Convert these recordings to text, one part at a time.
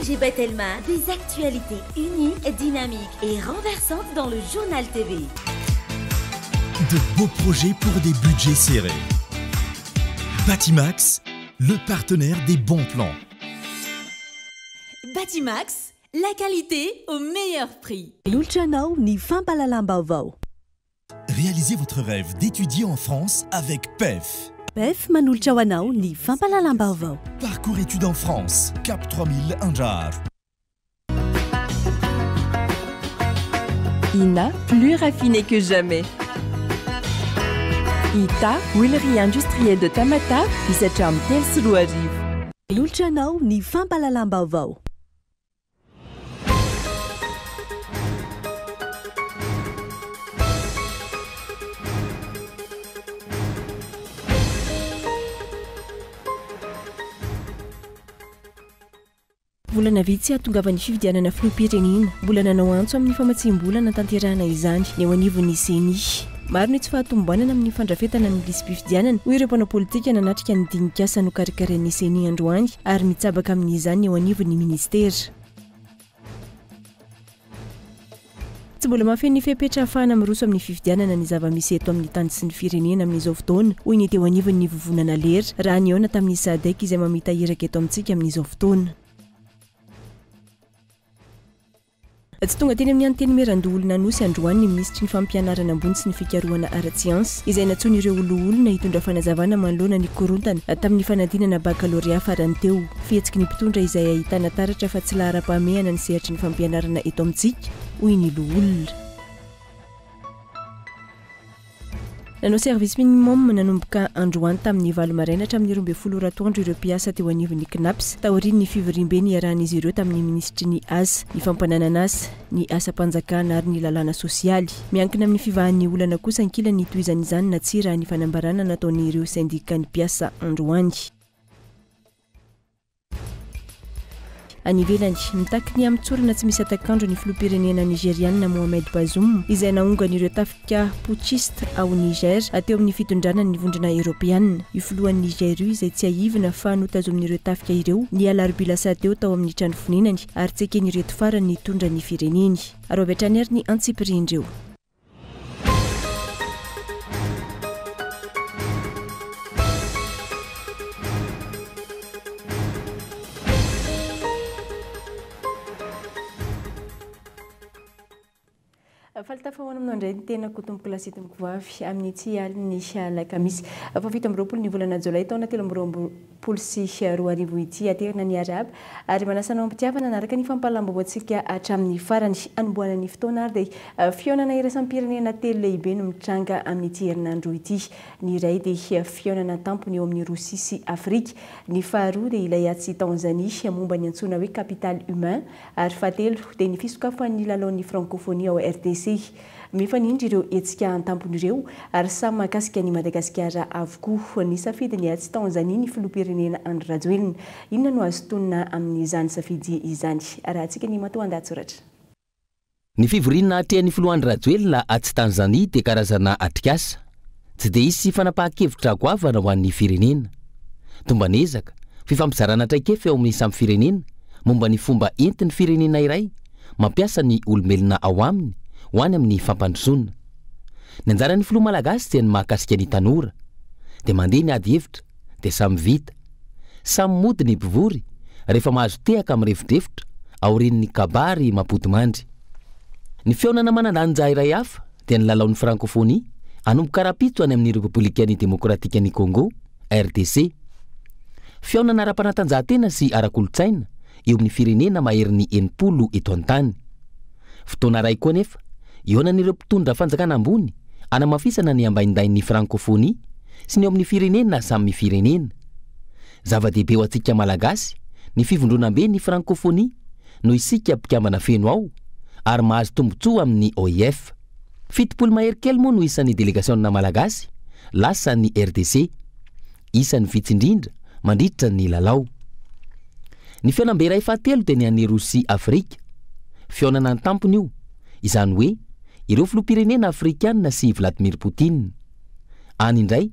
ONG Batelma, des actualités uniques, dynamiques et renversantes dans le Journal TV. De beaux projets pour des budgets serrés. Batimax, le partenaire des bons plans. Batimax, la qualité au meilleur prix. Manolotra anao ny fampahalalam-baovao. Réalisez votre rêve d'étudier en France avec PEF. PEF manolotra ho anao ny fampahalalam-baovao. Parcours études en France, Cap 3000 Andraharo. Ina, plus raffiné que jamais. Ita, huilerie industrielle de Tamatave, hisatra amin'ny 2003. Manolotra anao ny fampahalalam-baovao. Volana vitsy hahatongavan'ny fifidianana filoham-pirenena, mbola nanao antso amin'ny famatsiam-bola hanatanterahana izany ny eo anivon'ny Ceni. Maro ny tsy fahatomombanana amin'ny fandrafetana ny lisi-pifidianana, hoy ireo mpanao politika nanatrika ny dinik'asa nokarakarain'ny Ceni androany ary mitsabaka amin'izany ny eo anivon'ny minisitera. Tsy mbola mahafeno ny fepetra ahafahana miroso amin'ny fifidianana ny zava-misy eto amin'ny tany sy ny firenena amin'izao fotoana, hoy ny teo anivon'ny vovonana Lera, raha nihaona tamin'ny Sadec izay mamita iraka eto amintsika amin'izao fotoana. Tsy tonga teny amin'ny Antenimierandoholona Anosy androany ny minisitry ny Fampianarana ambony sy ny fikarohana ara-tsiansa, izay nantsoin'ireo loholona hitondra fanazavana manoloana ny korontana tamin'ny fanadinana bakalorea farany teo. Fihetsiky ny mpitondra izay ahitana taratra fa tsy laharam-pahamehana ny sehatry ny fampianarana eto amintsika, hoy ny loholona. Nanao service minimum nanomboka androany tamin'ny 8 maraina hatramin'ny 12 ora atoandro ireo mpiasa teo anivon'ny Cnaps taorian'ny fivoriambe niarahan'izy ireo tamin'ny minisitry ny Asa, ny fampananan'asa, ny asam-panjakana ary ny lalàna sosialy. Miankina amin'ny fivahan'ny olana kosa ankilany ny hitohizan'izany na tsia raha ny fanambarana nataon'ireo sendikan'ny mpiasa androany. Any ivelany, mitaky ny hamotsorana tsy misy hatak'andro ny filoham-pirenena Nigeriana Mohamed Bazoum, izay naongan'ireo tafika putschistes ao Niger teo amin'ny fitondrana ny Vondrona Eoropeana. Io filohan'i Niger io izay tsiahivina fa notazomin'ireo tafika ireo ny alarobia lasa teo tao amin'ny trano fonenany ary tsy eken'ireto farany ny hitondra ny fireneny. Ary avy hatrany ary ny antsipirian'ireo. Faly tafahoana aminao indray ny tenako tompoko lahy sy tompoko vavy amin'ity alin'ny alakamisy faha 27 ny volana jolay taona 2023 ity. Aterina ny arahaba ary manasa anao am-pitiavana hanaraka ny fampahalam-baovaontsika hatramin'ny farany. Hanombohana ny fotoana ary dia fihaonana iraisam-pirenena telo lehibe no mitranga amin'ity herinandro ity. Ny iray dia fihaonana an-tampony eo amin'i Rosia sy Afrika. Ny faharoa dia ilay atsy Tanzania momba ny antsoina hoe capital humain ary fahatelo dia ny fisokafan'ny lalaon'ny Francophonie ao RDC. Mifanindry ireo hetsika an-tampony ireo ary samy mahakasika an'i Madagasikara avokoa. Nisafidy ny atsy Tanzania ny filoham-pirenena Andry Rajoelina. Inona no azo tonina amin'izany safidy izany? Arahantsika ny matoandahatsoratra. Ny fivoriana atrehan'ny filoha Andry Rajoelina atsy Tanzania dia karazana atrikasa. Tsy dia hisy fanapahan-kevitra goavana ho an'ny firenena. Tomban'ezaka, fifampizarana traikefa eo amin'ny samy firenena momba ny fomba entin'ny firenena iray mampiasa ny olombelona ao aminy ho any amin'ny fampandrosoana. Ny anjaran'ny filoha malagasy dia ny mahakasika ny tanora. Dia mandeha ny ady hevitra, dia samy vita. Samy mody ny mpivory rehefa mahazo tehaka mirefodrefotra aorian'ny kabary mampodimandry. Ny fihaonana manan-danja iray hafa dia ny lalaon'ny Frankôfônia hanomboka rahampitso any amin'ny Repoblikan'i Demokratikan'i Congo, RDC. Fihaonana ara-panatanjahantena sy ara-kolontsaina eo amin'ny firenena maherin'ny 60 eto an-tany. Fotoana iray koa anefa ihaonan'ireo mpitondra fanjakana ambony hanamafisana ny ambaindain'ny Frankôfônia sy ny eo amin'ny firenena samy firenena. Zava-dehibe ho antsika Malagasy ny fivondronambe ny Frankôfônia noho isika mpikambana feno ao ary mahazo tombontsoa amin'ny OIF. 70 mahery kely moa no isan'ny delegasiona malagasy lasa any RDC. Isan'ny vitsy indrindra mandritra ny lalao. Ny fihaonambe iray fahatelo dia ny an'i Rosia Afrika. Fihaonana an-tampony io, izany hoe ireo filoham-pirenena afrikanina sy Vladimir Poutine. Any indray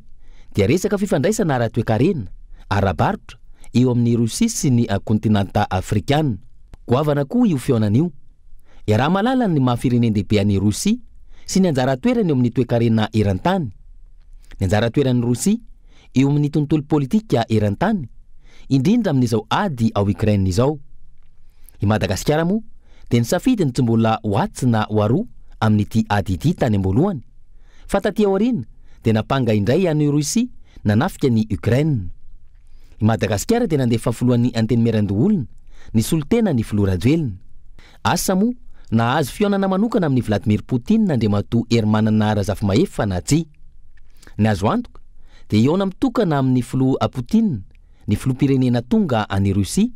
dia resaka fifandraisana ara-toekarena, ara-barotra eo amin'i Rosia sy ny kontinanta afrikana. Goavana koa io fihaonana io. Iaraha-mahalala ny maha firenen-dehibe an'i Rosia sy ny anjara toerany eo amin'ny toekarena eran-tany. Ny anjara toeran'i Rosia eo amin'ny tontolo politika eran-tany, indrindra amin'izao ady ao Ukraine izao. I Madagasikara moa dia nisafidy ny tsy mbola ho atsy na ho aroa amin'ity ady ity tany am-boalohany, fa taty aoriana dia nampanga indray an'i Russie nanafika an'i Ukraine. I Madagasikara dia nandefa filohan'ny Antenimierandoholona nisolo tena ny filoha Rajoelina. Asa moa na hahazo fihaonana manokana amin'i Vladimir Poutine Andriamatoa Herimanana Razafimahefa na tsia. Ny azo antoka dia hihaona mitokana amin'ny filoha Poutine ny filoham-pirenena tonga any Russie,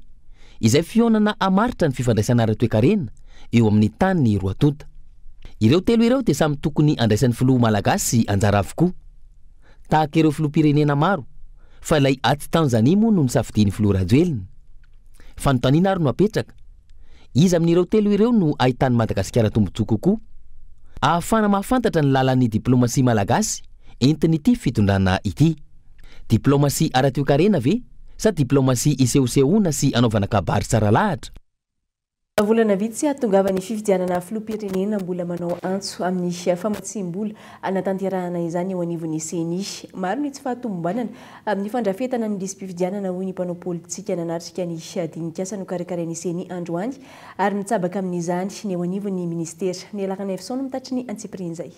izay fihaonana hamaritra ny fifandraisana ara-toekarena eo amin'ny tany roa tonta. Ireo telo ireo dia samy tokony handraisan'ny filoha malagasy anjara avokoa. Tahaka ireo filoham-pirenena maro, fa ilay atsy Tanzanie moa no nosafidian'ny filoha Rajoelina. Fanontaniana ary no apetraka, iza amin'ireo telo ireo no ahitan'i Madagasikara tombontsoa kokoa? Ahafahana mahafantatra ny lalan'ny diplaomasia malagasy entin'ity fitondrana ity. Diplaomasia ara-toekarena ve sa diplaomasia isehosehoana sy anaovana kabary tsara lahatra? Volana vitsy hahatongavan'ny fifidianana filoham-pirenena mbola manao antso amin'ny famatsiam-bola hanatanterahana izany eo anivon'ny Ceni. Maro ny tsy fahatomombanana amin'ny fandrafetana ny lisi-pifidianana hoy ny mpanao politika nanatrika ny dinikasa nokarakarain'ny Ceni androany ary mitsabaka amin'izany ny eo anivon'ny minisitera. Ny Ranaivoson no mitatry ny antsipirian'izay.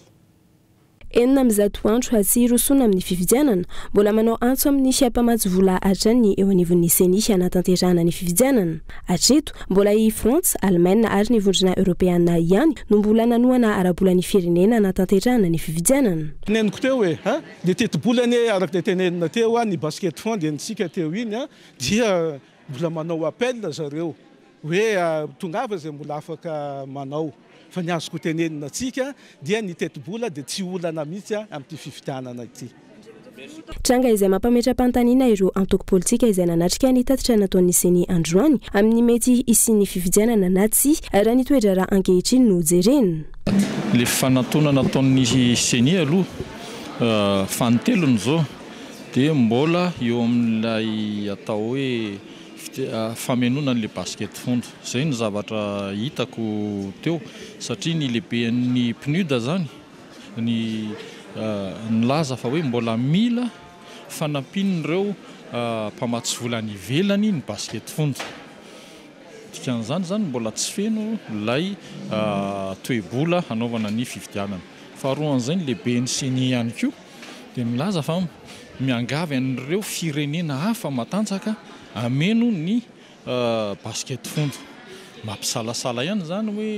106 andro tsy hirosoana amin'ny fifidianana. Mbola manao antso amin'ny mpamatsy vola hatrany ny eo anivon'ny Ceni hanatanterahana ny fifidianana. Hatreto, mbola i Frantsa, Alemaina ary ny Vondrona Eoropeana ihany no mbola nanohana ara-bola ny firenena hanatanterahana ny fifidianana. Teneniko teo e, a! Ny tetibola anie araka ilay tenenina teo a, ny basket fond entsika teo iny a, dia mbola manao appel zareo hoe tongava izay mbola afaka manao. Fa ny azoko tenenina antsika dia ny tetibola dia tsy olana mihitsy amin'ity fifidianana ity. Tranga izay mampametra-panontaniana ireo antoko politika izay nanatrika ny tatitra nataon'ny Ceni androany amin'ny mety hisian'ny fifidianana na tsia raha ny toe-draharaha ankehitriny no jerena. Ilay fanantonana ataon'ny Ceni aloha fanintelony izao dia mbola eo amin'ilay atao hoe famenoana an'ilay basket fond. Izay no zavatra hitako teo satria ny lehiben'ny PNUD izany ny nilaza fa hoe mbola mila fanampian'ireo mpamatsy vola any ivelany ny basket fond. Dikan'izany izany mbola tsy feno ilay toe-bola hanaovana ny fifidianana. Faharoan'izay ny lehiben'ny Ceni ihany koa dia milaza fa miangavy an'ireo firenena hafa matanjaka hameno ny basket fond. Mampisalasala ihany izany hoe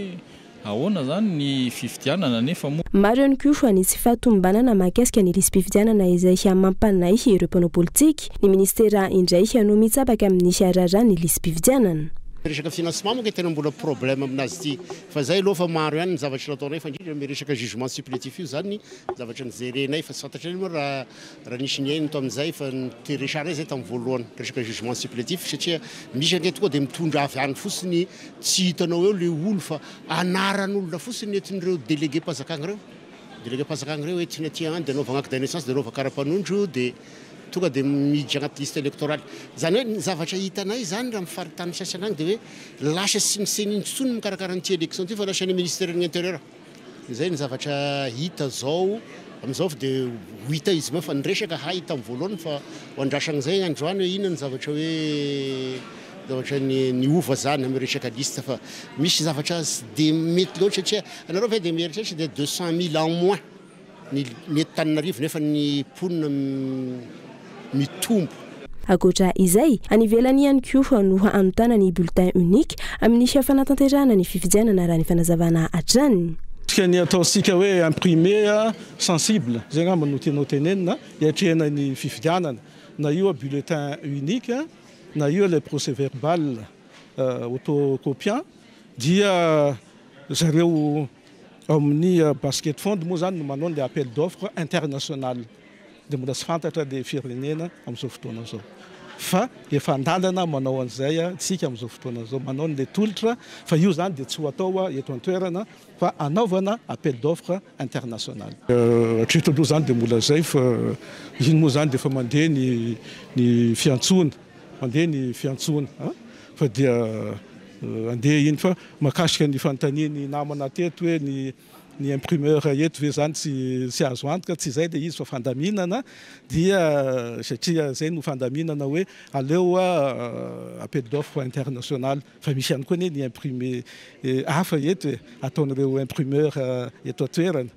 ahoana izany ny fifidianana nefa moa. Maro ihany koa ny tsy fahatomombanana mahakasika ny lisi-pifidianana izay mampanahy ireo mpanao politika. Ny minisitera indray no mitsabaka amin'ny raharaha ny lisi-pifidianana. Resaka financement moa tena mbola problème aminazy ity fa zay aloha fa maro ihany ny zavatra nataonay fa indrindra miresaka jugement supplétif io zany zavatra nijerenay fa tsy fantatra moa raha raha nisy nihaino tamin'izay fa niresahanay zay tamin'ny voalohany resaka jugement supplétif satria misy ange tokoa dia mitondra avy any fotsiny tsy hitanao eo le olo fa anaran'olona fotsiny entin'ireo délégué mpanjakana ireo délégué mpanjakana ireo entina aty any dia anaovana acte de naissance dia anaova karapanondro dia tonga dia miditra anaty liste électorale zany hoe ny zavatra hitanay zany raha mifaritany sasany agny dia hoe lasa sy ny CENI intsony mikarakara an'ity élection ty fa lasa ny ministère ny intérieur zay ny zavatra hita zao amin'izao fa dia ho hita izy moa fa niresaka hay tamin'ny voalohany fa ho andrasan'izay androany hoe inona ny zavatra hoe zavatra ny niova zany amin'ny resaka liste fa misy zavatra tsy dia mety loatra satria anareo ve dia mieritreritra dia 200 000 en moins ny ny eto Tananarivo nefa ny mponina mitombo. Ankoatra izay, any ivelany ihany koa no hanontana ny bulletin unique amin'ny fanatanterahana ny fifidianana raha ny fanazavana hatrany. Ny ataontsika hoe imprimé sensible zay angamba no tianao tenenina hiatrehana ny fifidianana na io bulletin unique na io le procès verbal autocopiant dia zareo amin'ny basket fond moa zany no manao le appel d'offre international dia mbola tsy fantatra le firenena amin'izao fotoana zao fa efa andalana manao an'izay tsika amin'izao fotoana zao manao n'le tolotra fa io zany dia tsy ho atao eto an-toerana fa anaovana appel d'offre international. Hatreto aloha zany dia mbola zay fa iny moa zany dia efa mandeha ny ny fiantsoana mandeha ny fiantsoana fa dia andeha iny fa mahakasika ny fanontanian'ny namana teto hoe ny ny imprimeur eto ve zany tsy tsy azo antoka, tsy izay ilay izy fa fandaminana dia satria izay no fandaminana hoe aleo appel d'offre international fa misy ihany koa anie ny imprimé hafa eto e, ataon'ireo imprimeur eto an-toerana.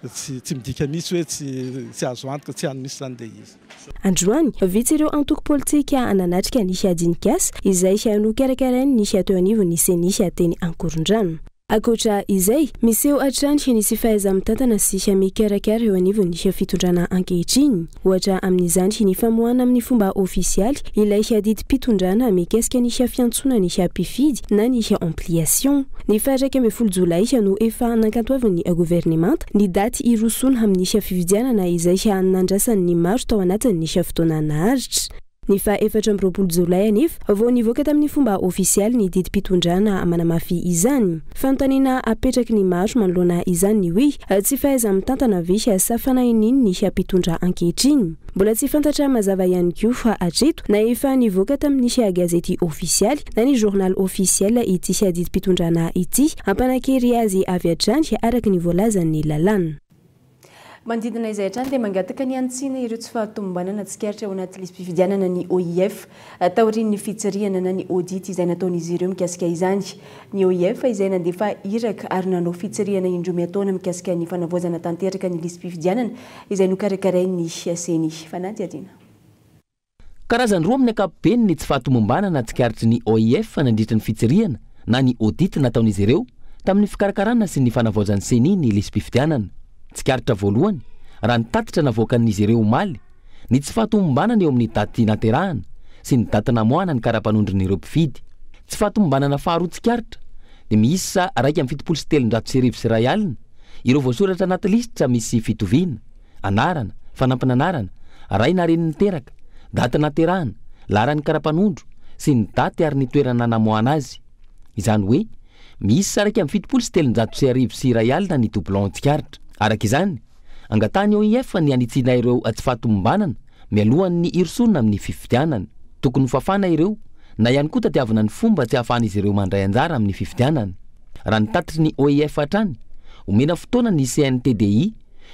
Tsy tsy midika mihitsy hoe tsy tsy azo antoka, tsy any mihitsy izany ilay izy. Androany, vitsy ireo antoko politika nanatrika ny dinikasa izay nokarakarain'ny teo anivon'ny Ceni teny Ankorondrano. Ankoatra izay, miseho hatrany ny tsy fahaiza-mitantana sy mikarakara eo anivon'ny fitondrana ankehitriny. Ohatra amin'izany ny famoahana amin'ny fomba ofisialy ilay didim-pitondrana mikasika ny fiantsoana ny mpifidy na ny ampliation. Ny faha 11 jolay no efa nankantoavin'ny governemanta ny daty hirosoana amin'ny fifidianana izay nandrasan'ny maro tao anatin'ny fotoana naharitra. Ny faha 24 jolay anefa vao nivoaka tamin'ny fomba ofisialy ny didim-pitondrana manamafy izany. Fanontaniana apetraky ny maro manoloana izany ny hoe tsy fahaiza-mitantana ve sa fanahininy ny mpitondra ankehitriny? Mbola tsy fantatra mazava ihany koa fa hatreto na efa nivoaka tamin'ny gazety ofisialy na ny journal officiel ity didim-pitondrana ity hampanan-kery azy avy hatrany araka ny voalazan'ny lalàna. Manodidina izay hatrany dia mangataka ny hanitsiana ireo tsy fahatomombanana tsikaritra ao anaty lisi-pifidianana ny OIF taorian'ny fitsirihana na ny audit izay nataon'izy ireo mikasika izany. Ny OIF izay nandefa iraka ary nanao fitsirihana indroa miataona mikasika ny fanavaozana tanteraka ny lisi-pifidianana izay nokarakarain'ny Ceni. Fanadihadiana. Karazany roa amin'ny ankapobeny ny tsy fahatomombanana tsikaritry ny OIF nandritra ny fitsirihana na ny audit nataon'izy ireo tamin'ny fikarakarana sy ny fanavaozan'ny Ceni ny lisi-pifidianana. Tsikaritra voalohany, raha ny tatitra navoakan'izy ireo omaly, ny tsy fahatomombanana eo amin'ny daty naterahana sy ny daty namoahana ny kara-panondron'ireo mpifidy. Tsy fahatomombanana faharoa tsikaritra dia miisa 1371 ireo voasoratra anaty lisitra misy fitoviana. anarana, fanampin'anarana, ray na reny niteraka, daty naterahana, laharan'ny kara-panondro, sy ny daty ary ny toerana namoahana azy. Izany hoe, miisa 1371 ny doublon tsikaritra. Araka izany, angatahan'ny OIF ny hanitsiana ireo tsy fahatomombanana mialohan'ny hirosoana amin'ny fifidianana. Tokony hofafana ireo, na ihany koa tadiavina ny fomba tsy ahafahan'izy ireo mandray anjara amin'ny fifidianana. Raha ny tatitry ny OIF hatrany, omena fotoana ny CNTDI,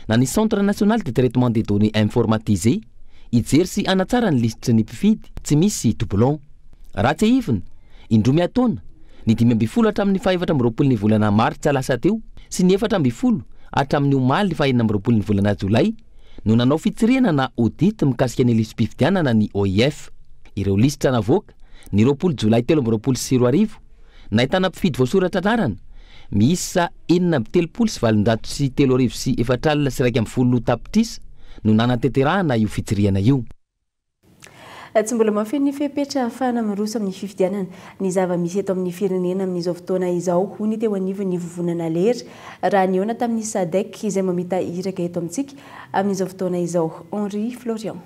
na ny Centre National de Traitement des Données Informatisées, hijery sy hanatsara ny lisitry ny mpifidy tsy misy doublon. Raha tsiahivina, indroa miataona, ny 15 hatramin'ny faha-24 ny volana martsa lasa teo sy ny 14 hatramin'ny omaly faha-26 ny volana jolay no nanao fitsirihana na audit mikasika ny lisi-pifidianana ny OIF. Ireo lisitra navoaka ny 20 jolay 2023 nahitana mpifidy voasoratra anarana miisa 3836 3411 tapitrisa no nanatanterahana io fitsirihana io. Tsy mbola mahafeno ny fepetra ahafahana miroso amin'ny fifidianana ny zava-misy eto amin'ny firenena amin'izao fotoana izao, hoy ny teo anivon'ny vovonana Lera, raha nihaona tamin'ny Sadec izay mamita iraka eto amintsika amin'izao fotoana izao. Henri Florian.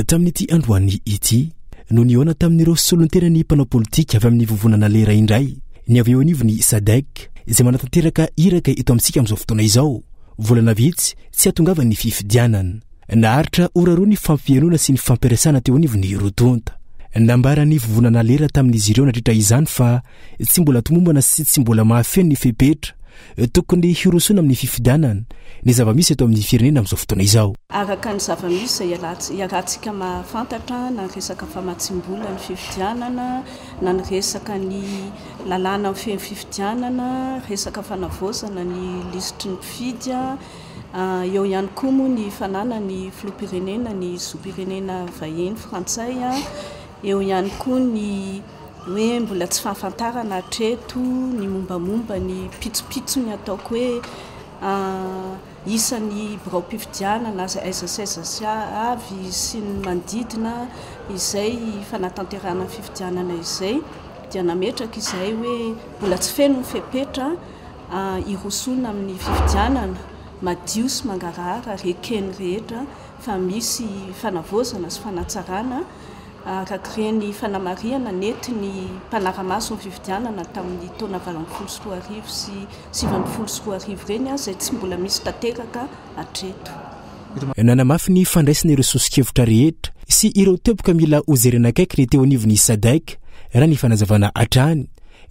Tamin'ity androany ity no nihaona tamin'ireo solontenan'ny mpanao politika avy amin'ny vovonana Lera indray ny avy eo anivon'ny Sadec izay manatanteraka iraka eto amintsika amin'izao fotoana izao, volana vitsy tsy hahatongavan'ny fifidianana. Naharitra ora roa ny fampihainoana sy ny fampiresahana teo anivon'ny roa tonta. Nambaran'ny vovonana Lera tamin'izy ireo nandritra izany fa tsy mbola tomombana sy tsy mbola mahafeno ny fepetra tokony hirosoana amin'ny fifidianana ny zava-misy eto amin'ny firenena amin'izao fotoana izao. Araka ny zava-misy izay iarahantsika mahafantatra, na ny resaka famatsiam-bola ny fifidianana, na ny resaka ny lalàna mifehy ny fifidianana, resaka fanavaozana ny lisitry ny mpifidy, eo ihany koa moa ny fananan'ny filoham-pirenena ny zom-pirenena vahiny frantsay, eo ihany koa ny hoe mbola tsy fahafantarana hatreto ny mombamomba ny pitsopitsony ataoko hoe isan'ny biraom-pifidianana aiza sy aiza sy avy sy ny manodidina izay fanatanterahana ny fifidianana izay dia nametraka izahay hoe mbola tsy feno ny fepetra hirosoana amin'ny fifidianana madio sy mangarahara ary eken'ny rehetra fa misy fanavaozana sy fanatsarana Araka ireny fanamarihana nentin'ny mpanara-maso ny fifidianana tamin'ny taona 2018 sy 2019 ireny izay tsy mbola misy tanteraka hatreto. Nanamafy ny fandraisana ireo soso-kevitra rehetra sy ireo teboka mila hojerena akaiky ny teo anivon'ny Sadec. raha ny fanazavana hatrany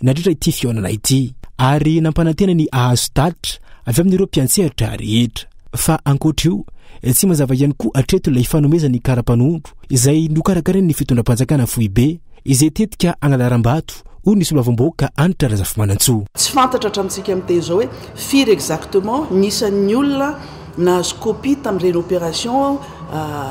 nandritra ity fihaonana ity ary nampanantena ny hahazo tatitra avy amin'ireo mpiantsehatra rehetra. Fa ankoatra io, tsy mazava ihany koa hatreto ilay fanomezana ny kara-panondro izay nokarakarain'ny fitondram-panjakana foibe izay tetika hanalaram-bato, hoy ny solombavambahoaka Hanitra Razafimanantsoa. Tsy fantatra hatramintsika miteny izao hoe firy exactement ny isan'ny olona nahazo copie tamin'ireny opération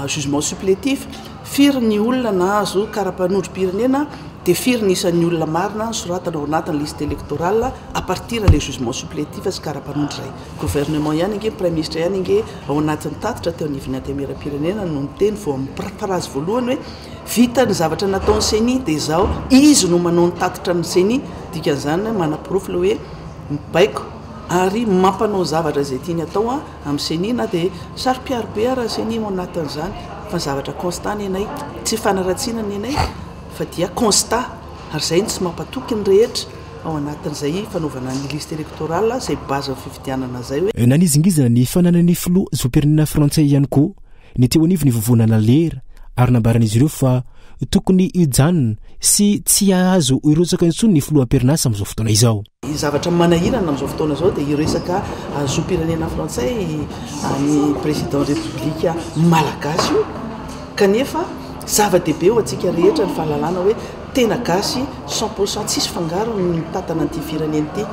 jugement supplétif, firy ny olona nahazo kara-panondrom-pirenena dia firy ny isan'ny olona marina nosoratana ao anatin'ny liste électorale à partir ilay jugement supplétif sy kara-panondro izay. Gouvernement ihany ange, Praiminisitra ihany ange ao anatin'ny tatitra teo anivon'ny Antenimierampirenena no niteny vao amin'ny phrase voalohany hoe vita ny zavatra nataon'ny Ceni dia izao izy no manao ny tatitra amin'ny Ceni, dikan'izany manaporofo ilay hoe mibaiko ary mampanao zavatra izay tiany atao amin'ny Ceni na dia saro-piaro be ara ny Ceni ao anatin'izany fa ny zavatra constat ny anay tsy fanaratsiana ny anay fa dia constat ary izay no tsy mampatoky ny rehetra ao anatin'izay fanaovana ny liste électorale izay base ny fifidianana izay hoe. Nanizingizina ny fananan'ny filoha zom-pirenena frantsay ihany koa ny teo anivon'ny vovonana Lera ary nambaran'izy ireo fa tokony hijanona sy tsy hahazo hirotsaka intsony ny filoha am-perinasa amin'izao fotoana izao. Ny zavatra manahirana amin'izao fotoana izao dia io resaka zom-pirenena frantsay an'ny président république malagasy io kanefa zava-dehibe ho antsika rehetra ny fahalalana hoe tena gasy 100% tsisy fangarony ny mitantana an'ity firenena ity.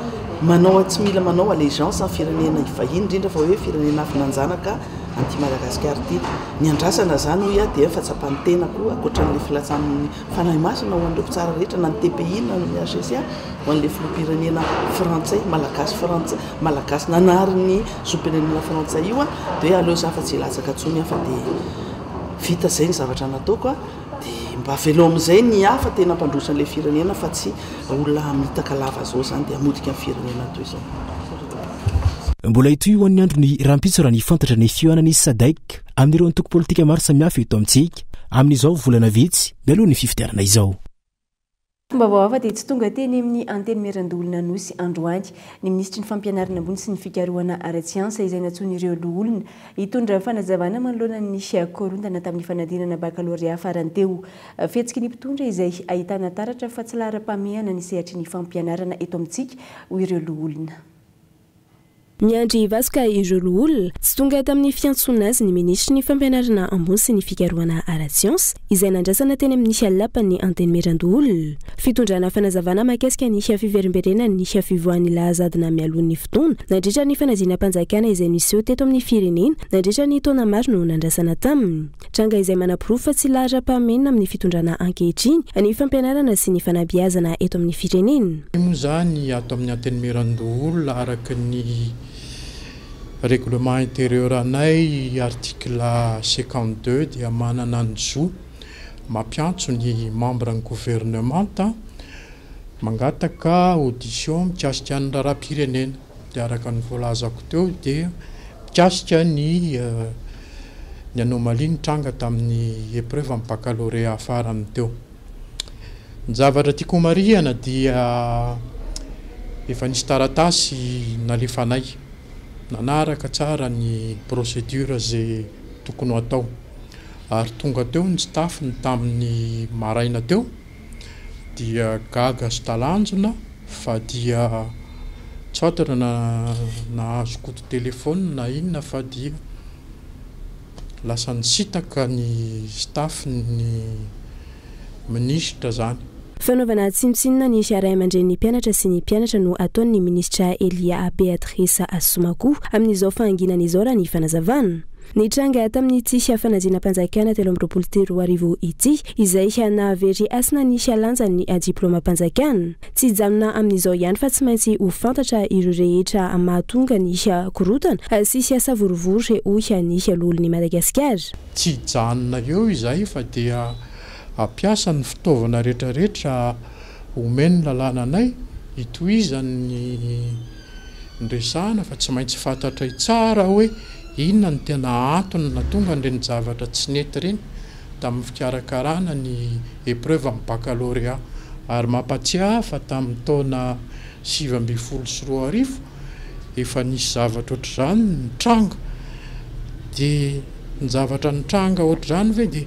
Manao tsy mila manao allégeance amin'ny firenena vahiny indrindra fa hoe firenena avy nanjanaka an'ity Madagasikara ity. Ny andrasana izany hoy aho dia ny fahatsapan'ny tenako ankoatran'ilay filatsahan'ny Fanahy Masina ho an'ireo mpitsara rehetra na ny TPI na ny HCC ho an'ilay filoham-pirenena frantsay, malagasy frantsay, malagasy nanary ny zom-pirenena frantsay io dia hoe aleo za fa tsy hilatsaka intsony aho fa dia vita izay ny zavatra nataoko a. Dia mba avelao amin'izay ny hafa tena hampandroso an'ilay firenena fa tsy olona hamitaka lava zao izany dia hamotika ny firenena toy izao. Mbola hitohy ho an'ny andron'ny rahampitso raha ny fantatra ny fihaonan'ny Sadec amin'ireo antoko politika maro samihafa eto amintsika amin'izao volana vitsy mialoha ny fifidianana izao. Vaovao hafa dia tsy tonga teny amin'ny Antenimierandoholona Anosy androany ny minisitry ny Fampianarana ambony sy ny fikarohana ara-tsiansa izay nantsoin'ireo loholona hitondra fanazavana manoloana ny korontana tamin'ny fanadinana bakalorea farany teo. Fihetsiky ny mpitondra izay ahitana taratra fa tsy laharam-pahamehana ny sehatry ny fampianarana eto amintsika, hoy ireo loholona. Miandry vasoka ireo loholona. Tsy tonga tamin'ny fiantsoana azy ny minisitry ny Fampianarana ambony sy ny fikarohana ara-tsiansa, izay nandrasana teny amin'ny lapan'ny Antenimierandoholona. Fitondrana fanazavana mahakasika ny fiverimberenan'ny fivoahan'ny lahazadina mialoha ny fotoana nandritra ny fanadinam-panjakana izay niseho teto amin'ny firenena nandritra ny taona maro no nandrasana taminy. Tranga izay manaporofo fa tsy laharam-pahamehana amin'ny fitondrana ankehitriny ny fampianarana sy ny fanabeazana eto amin'ny firenena. Io moa izany ato amin'ny Antenimierandoholona araka ny règlement intérieur anay article 52 dia manana ny zo mampiantso ny membre ny gouvernemanta mangataka audition mikasika ny raharaham-pirenena dia araka ny voalazako teo dia Mikasika ny ny anomalie nitranga tamin'ny épreuve amin'ny baccalauréat farany teo. Ny zavatra tiako homarihana dia efa nisy taratasy nalefanay nanaraka tsara ny procédure izay tokony ho atao ary tonga teo ny staff-ny tamin'ny maraina teo. dia gaga sy talanjona fa dia tsy fantatra na nahazo coup de téléphone na inona fa dia lasa nisintaka ny staff ny minisitra zany. Fanaovana tsinontsinona ny ray aman-drenin'ny mpianatra sy ny mpianatra no ataon'ny minisitra Elia Béatrice Assoumacou amin'izao fahanginana izao raha ny fanazavana. Nitranga tamin'ity fanadinam-panjakana 2023 ity, izay nahavery hasina ny lanjan'ny diplaomam-panjakana. Tsy hijanona amin'izao ihany fa tsy maintsy ho fantatra ireo rehetra mahatonga ny korontana sy savorovoro, hoy ny loholon'i Madagasikara. Tsy hijanona eo izahay fa dia hampiasa ny fitaovana rehetrarehetra omen'ny lalàna anay hitohizan'ny ny resahana fa tsy maintsy fantatray tsara hoe inona no tena antony nahatonga an'ireny zavatra tsy nety ireny tamin'ny fikarakarana ny épreuve amin'ny baccalauréat ary mampatsiahy fa tamin'ny taona 2019 efa nisy zavatra ohatr'izany nitranga dia ny zavatra nitranga ohatr'izany ve dia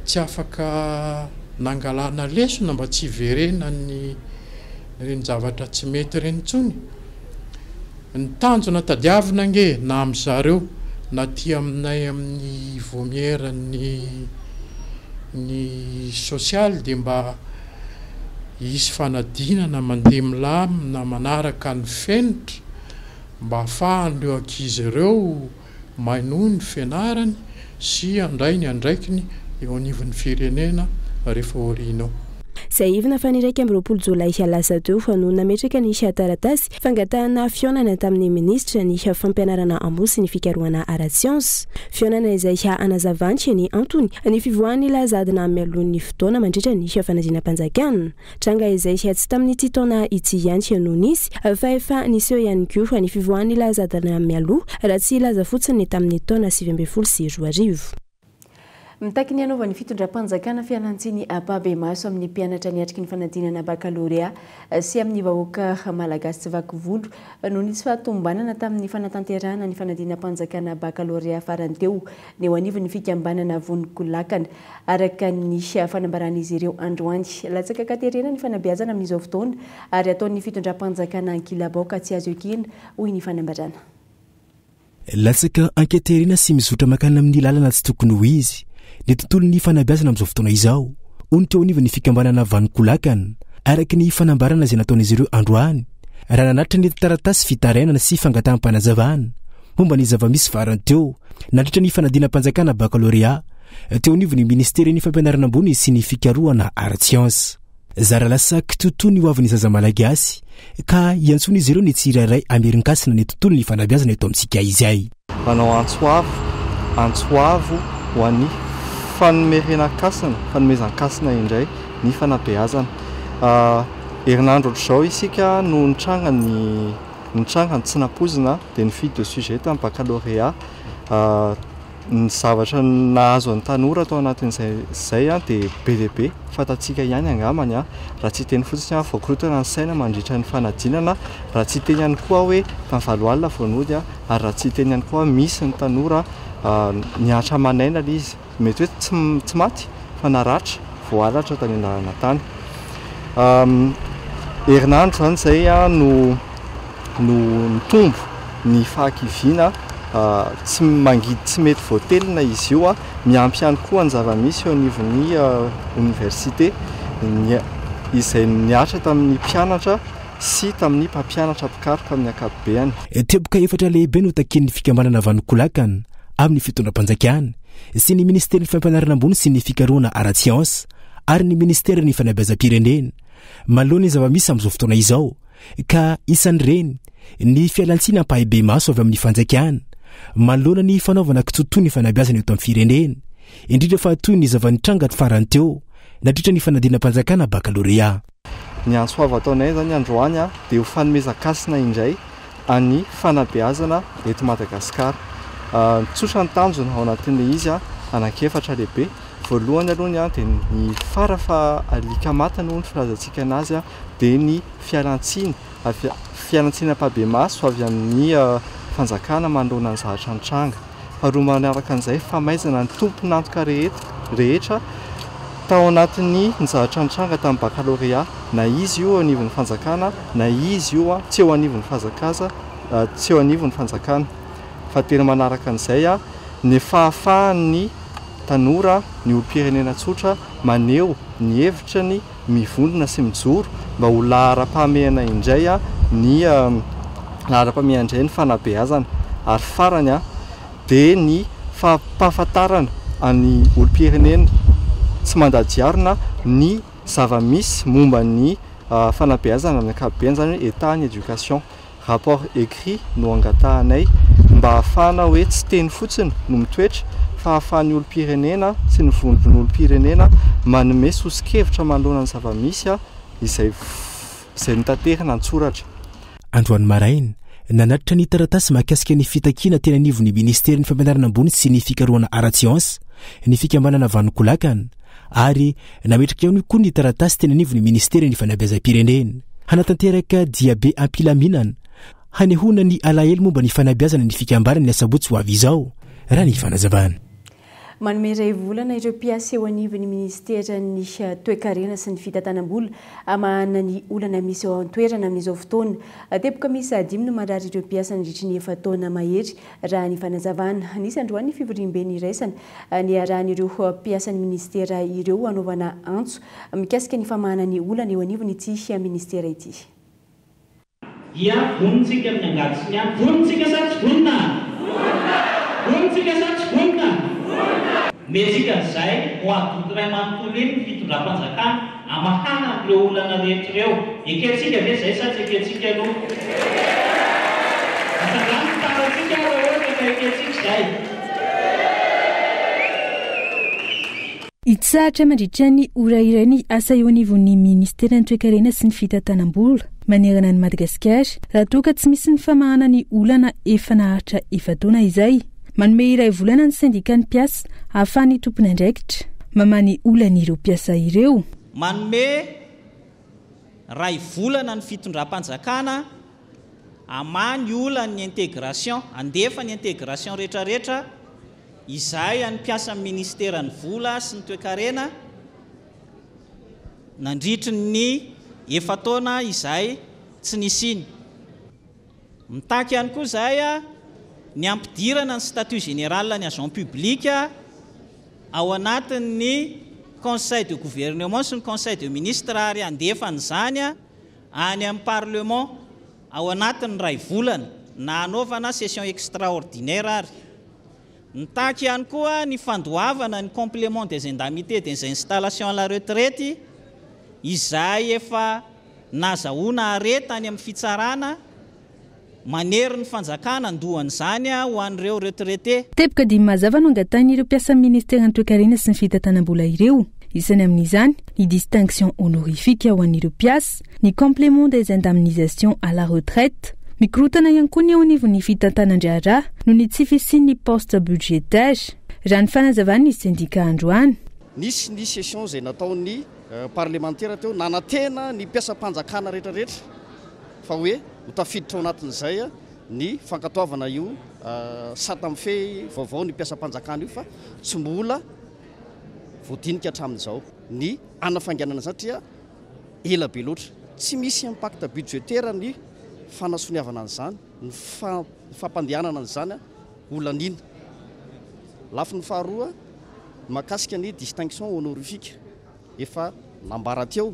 tsy afaka. nangalana lesona mba tsy hiverenan'ny ireny zavatra tsy mety ireny intsony. Ny tanjona tadiavina ange na amin-dry zareo na aty aminay amin'ny vaomieran'ny ny sosialy dia mba hisy fanadinana mandeha milamina manaraka ny fenitra mba ahafahan'ireo ankizy ireo Mainoy ny fianarany sy handray ny andraikiny eo anivon'ny firenena rehefa aoriana ao. Tsiahivina fa ny 21 jolay lasa teo no nametraka ny taratasy fangatahana fihaonana tamin'ny minisitra ny fampianarana ambony sy ny fikarohana ara-tsiansa. Fihaonana izay hanazavany ny antony ny fivoahan'ny laza adina mialoha ny fotoana mandritra ny fanadinam-panjakana. Tranga izay tsy tamin'ity taona ity ihany no nisy fa efa niseho ihany koa ny fivoahan'ny laza-dalana mialoha raha tsy hilaza fotsiny ny tamin'ny taona 2019. Mitaky ny hanaovan'ny fitondram-panjakana fialantsiny ampahibemaso amin'ny mpianatra niatriky ny fanadinana bakalorea sy amin'ny vahoaka malagasy tsy vaky volo noho ny tsy fahatomombanana tamin'ny fanatanterahana ny fanadinam-panjakana bakalorea farany teo ny eo anivon'ny fikambanana Vonokolakana. araka ny fanambaran'izy ireo androany. Latsaka an-katerena ny fanabeazana amin'izao fotoana ary ataon'ny fitondram-panjakana ankilabao ka tsy azo ekena, hoy ny fanambarana. Latsaka an-katerena sy mizotra mankany amin'ny lalana tsy tokony ho izy ny tontolon'ny fanabeazana amin'izao fotoana izao, hoy ny teo anivon'ny fikambanana Vanikolakana, araka ny fanambarana izay nataon'izy ireo androany raha nanatitra ny taratasy fitarainana sy fangataham-panazavana momba ny zava-misy farany teo nandritra ny fanadinam-panjakana bakalorea teo anivon'ny ministeran'ny fampianarana ambony sy ny fikarohana ara-tsiansa. Zara lasa kitoatoa ny hoavin'ny zaza malagasy ka iantsoan'izy ireo ny tsirairay hamerin-kasina ny tontolon'ny fanabeazana eto amintsika izay. Manao antso avo, antso avo ho an'ny fanomerenan-kasina, fanomezan-kasina indray ny fanabeazana. Herinandro ohatr'izao isika no nitranga ny nitranga ny tsy nampoizina dia ny fuite de sujet tamin'ny baccalauréat. Ny zavatra nahazo an'ny tanora tao anatin'izay izay dia be dia be, fantatsika ihany angambany raha tsy hiteny fotsiny aho, voakorontana ny saina mandritra ny fanadinana, raha tsy hiteny ihany koa aho hoe tamin'ny valo alina vao nody ary raha tsy hiteny ihany koa aho misy ny tanora nihatra aman'aina ilay izy. Mety hoe tsy tsy maty fa naratra, voahalatra tany an-dalana tany. Herinandro izany izay no no nitombo ny fahakiviana, tsy mangidy tsy mety voatelina izy io, miampy ihany koa ny zava-misy eo anivon'ny oniversite ny izay nihatra tamin'ny mpianatra sy tamin'ny mpampianatra mpikaroka amin'ny ankapobeany. Teboka efatra lehibe no takian'ny fikambanana Vanokolakana amin'ny fitondram-panjakana sy ny minisiteran'ny Fampianarana ambony sy ny fikarohana ara-tsiansa ary ny minisiteran'ny Fanabeazam-pirenena manoloana ny zava-misy amin'izao fotoana izao ka isan'ireny ny fialantsiny ampahibemaso avy amin'ny fanjakana manoloana ny fanaovana kitoatoa ny fanabeazana eto amin'ny firenena, indrindra fa toy ny zava-nitranga farany teo nandritra ny fanadinam-panjakana bakalorea. Ny antso avo ataonay izany androany dia ho fanomezan-kasina indray an'ny fanabeazana eto Madagasikara. Tsotra ny tanjona ao anatin'ilay izy, anankiefatra lehibe. Voalohany aloha dia ny fara faha alika matiny hoy ny filazantsika anazy dia ny fialantsiny, fialantsiny ampahibemaso avy amin'ny fanjakana manoloana ny zavatra nitranga. Faharoa manaraka an'izay, famaizana ny tompon'antoka rehetra tao anatin'ny ny zavatra nitranga tamin'ny bakalorea, na izy io eo anivon'ny fanjakana na izy io tsy eo anivon'ny fazakaza, tsy eo anivon'ny fanjakana. Fahatelo manaraka an'izay, ny fahafahan'ny tanora, ny olom-pirenena tsotra maneho ny hevitrany, mivondrona sy mijoro mba ho laharam-pahamehana indray ny laharam-pahamehana indray ny fanabeazana ary farany dia ny fampahafantarana ny olom-pirenena tsy mandadiarona ny zava-misy momba ny fanabeazana amin'ny ankapobeny izany hoe état ny éducation. Rapport écrit no angatahanay mba hahafahana hoe tsy teny fotsiny no mitoetra fa hahafahan'ny olom-pirenena sy ny vondron'olom-pirenena manome soso-kevitra manoloana ny zava-misy izay izay notaterina an-tsoratra. Androany maraina, nanatitra ny taratasy mahakasika ny fitakiana teny anivon'ny Minisiterin'ny Fampianarana Ambony sy ny Fikarohana ara-tsiansa ny fikambanana Vanokolakana ary Nametraka ihany koa ny taratasy teny anivon'ny ministeran'ny fanabeazam-pirenena. Hanatanteraka diabe am-pilaminana hanehoana ny alahelo momba ny fanabeazana ny fikambanana ny asabotsy ho avy izao, raha ny fanazavana. Manome iray volana ireo mpiasa eo anivon'ny minisiteran'ny Toekarena sy ny fitantanam-bola hamahana ny olana misy ao an-toerana amin'izao fotoana. Teboka miisa dimy no marary ireo mpiasa nandritry ny efa-taona mahery, raha ny fanazavana. Nisy androany ny fivoriambe niraisana niarahan'ireo mpiasan'ny minisitera ireo hanaovana antso mikasika ny famahana ny olana eo anivon'ity minisitera ity. Dia vonona tsika amin'ny angady sy ny antsy. Vonona tsika sa tsy vonona? Vonona! Vonona tsika sa tsy vonona? Vonona! Omentsika an'izay mois d'août iray manontolo iny ny fitondram-panjakana hamahana an'ireo olana rehetra ireo. Ekentsika ve izay sa tsy ekentsika aloha? Atsangano ny tanantsika raha ohatra ka ekentsika izay. Hitsahatra mandritra ny ora iray ny asa eo anivon'ny minisiteran'ny Toekarena sy ny fitantanam-bola manerana an'i Madagasikara raha toa ka tsy misy ny famahana ny olana efa naharitra efa-taona izay. Manome iray volana ny sendikan'ny mpiasa ahafahan'ny tompon'andraikitra mamaha ny olan'ireo mpiasa ireo. Manome ray volana ny fitondram-panjakana hamaha ny olan'ny intégration, handefa ny intégration rehetrarehetra Izay an'ny mpiasan'ny minisiteran'ny vola sy ny toekarena nandritry ny efa-taona izay tsy nisiany. Mitaky ihany koa izahay ny hampidirana ny statut général ny agent public ao anatin'ny conseil de gouvernement sy ny conseil de ministre ary handefa an'izany any amin'ny parlement ao anatin'ny iray volana na hanaovana session extraordinaire ary. Mitaky ihany koa ny fandoavana ny complément des indemnités des installations à la retraite izay efa nazahoana arrêt tany amin'ny fitsarana manery ny fanjakana handoa an'izany ho an'ireo retraités. Teboka dimy mazava no angatahin'ireo mpiasan'ny ministeran'ny toekarena sy ny fitantanam-bola ireo. Isany amin'izany ny distinction honorifique ho an'ireo mpiasa, ny complément des indemnisations à la retraite. Mikorontana ihany koa ny eo anivon'ny fitantanan-draharaha noho ny tsy fisian'ny poste budgétaire, raha ny fanazavan'ny sendika androany. Nisy ny session izay nataon'ny parlemantera teo, nanantena ny mpiasam-panjakana rehetrarehetra fa hoe ho tafiditra ao anatin'izay ny fankatoavana io sata mifehy vaovao ny mpiasam-panjakana io fa tsy mbola voadinika hatramin'izao ny hanafainganana izany satria ela be loatra. Tsy misy impact budgétaire ny fanasoniavana an'izany, ny fampandehanana an'izany ho laniana. Lafiny faharoa, mahakasika ny distinction honorifique, efa nambara teo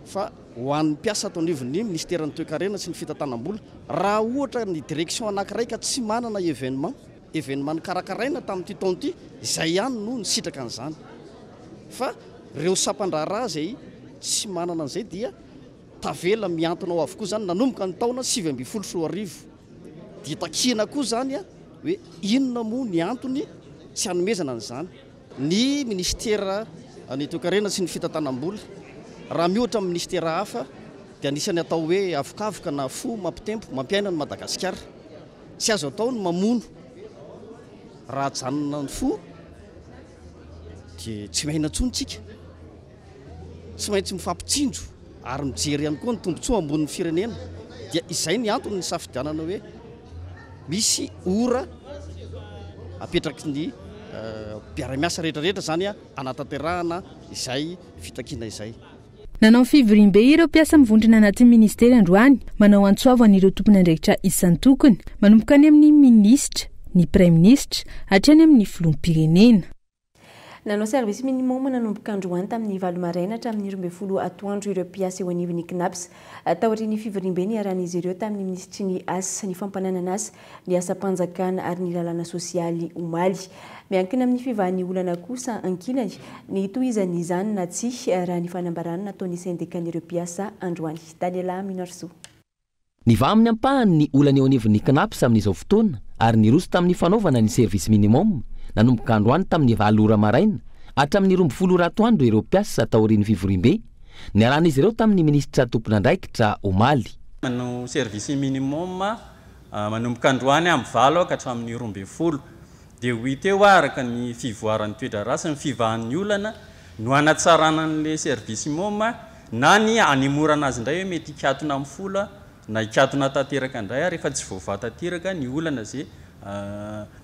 fa ho an'ny mpiasa ato anivon'ny minisiteran'ny Toekarena sy ny fitantanam-bola, raha ohatra ny direction anankiray ka tsy manana événement, événement nokarakaraina tamin'ity taona ity, izay ihany no nisitraka an'izany. Fa ireo sampan-draharaha izay tsy manana an'izay dia tavela mihantona ao avokoa izany nanomboka ny taona 2019. Dia takiana koa izany hoe inona moa ny antony tsy hanomezana an'izany. Ny minisitera ny toekarena sy ny fitantanam-bola, raha miohatra amin'ny minisitera hafa dia anisan'ny atao hoe avokavoka na fo mampitempo, mampiaina an'i Madagasikara. Tsy azo atao ny mamono raha ajanona ny fo. Dia tsy miaina intsony tsika. Tsy maintsy mifampitsinjo ary mijery ihany koa ny tombontsoa ambonin'ny firenena. Dia izay ny antony nisafidianana hoe misy ora apetraky ny mpiara-miasa rehetrarehetra izany hanatanterahana izay fitakiana izay. Nanao fivoriambe ireo mpiasa mivondrona anatin'ny minisitera androany, manao antso avo an'ireo tompon'andraikitra isan-tokony, manomboka any amin'ny minisitra, ny praiminisitra, hatrany amin'ny filoham-pirenena. Nanao service minimum nanomboka androany tamin'ny valo maraina hatramin'ny 12 atoandro ireo mpiasa eo anivon'ny Cnaps. Taorian'ny fivoriambe niarahan'izy ireo tamin'ny minisitry ny Asa, ny fampananan'asa, ny asam-panjakana ary ny lalàna sosialy omaly. Miankina amin'ny fivahan'ny olana kosa ankilany ny hitohizan'izany na tsia, raha ny fanambarana nataon'ny sendikan'ireo mpiasa androany. Daniela Minarsoa. Nivaha amin'ny ampahany ny olana eo anivon'ny Cnaps amin'izao fotoana ary niroso tamin'ny fanaovana ny service minimum nanomboka androany tamin'ny valo ora maraina hatramin'ny 12 ora atoandro ireo mpiasa taorian'ny fivoriambe niarahan'izy ireo tamin'ny minisitra tompon'andraikitra omaly. Manao service minimum Manomboka androany amin'ny valo ka hatramin'ny 12 dia ho hita eo araka ny fivoaran'ny toe-draharaha sy ny fivahan'ny olana no hanatsarana an'ilay service mom na ny hanemorana azy indray hoe mety hikatona amin'ny folo na hikatona tanteraka indray ary efa tsy voavaha tanteraka ny olana izay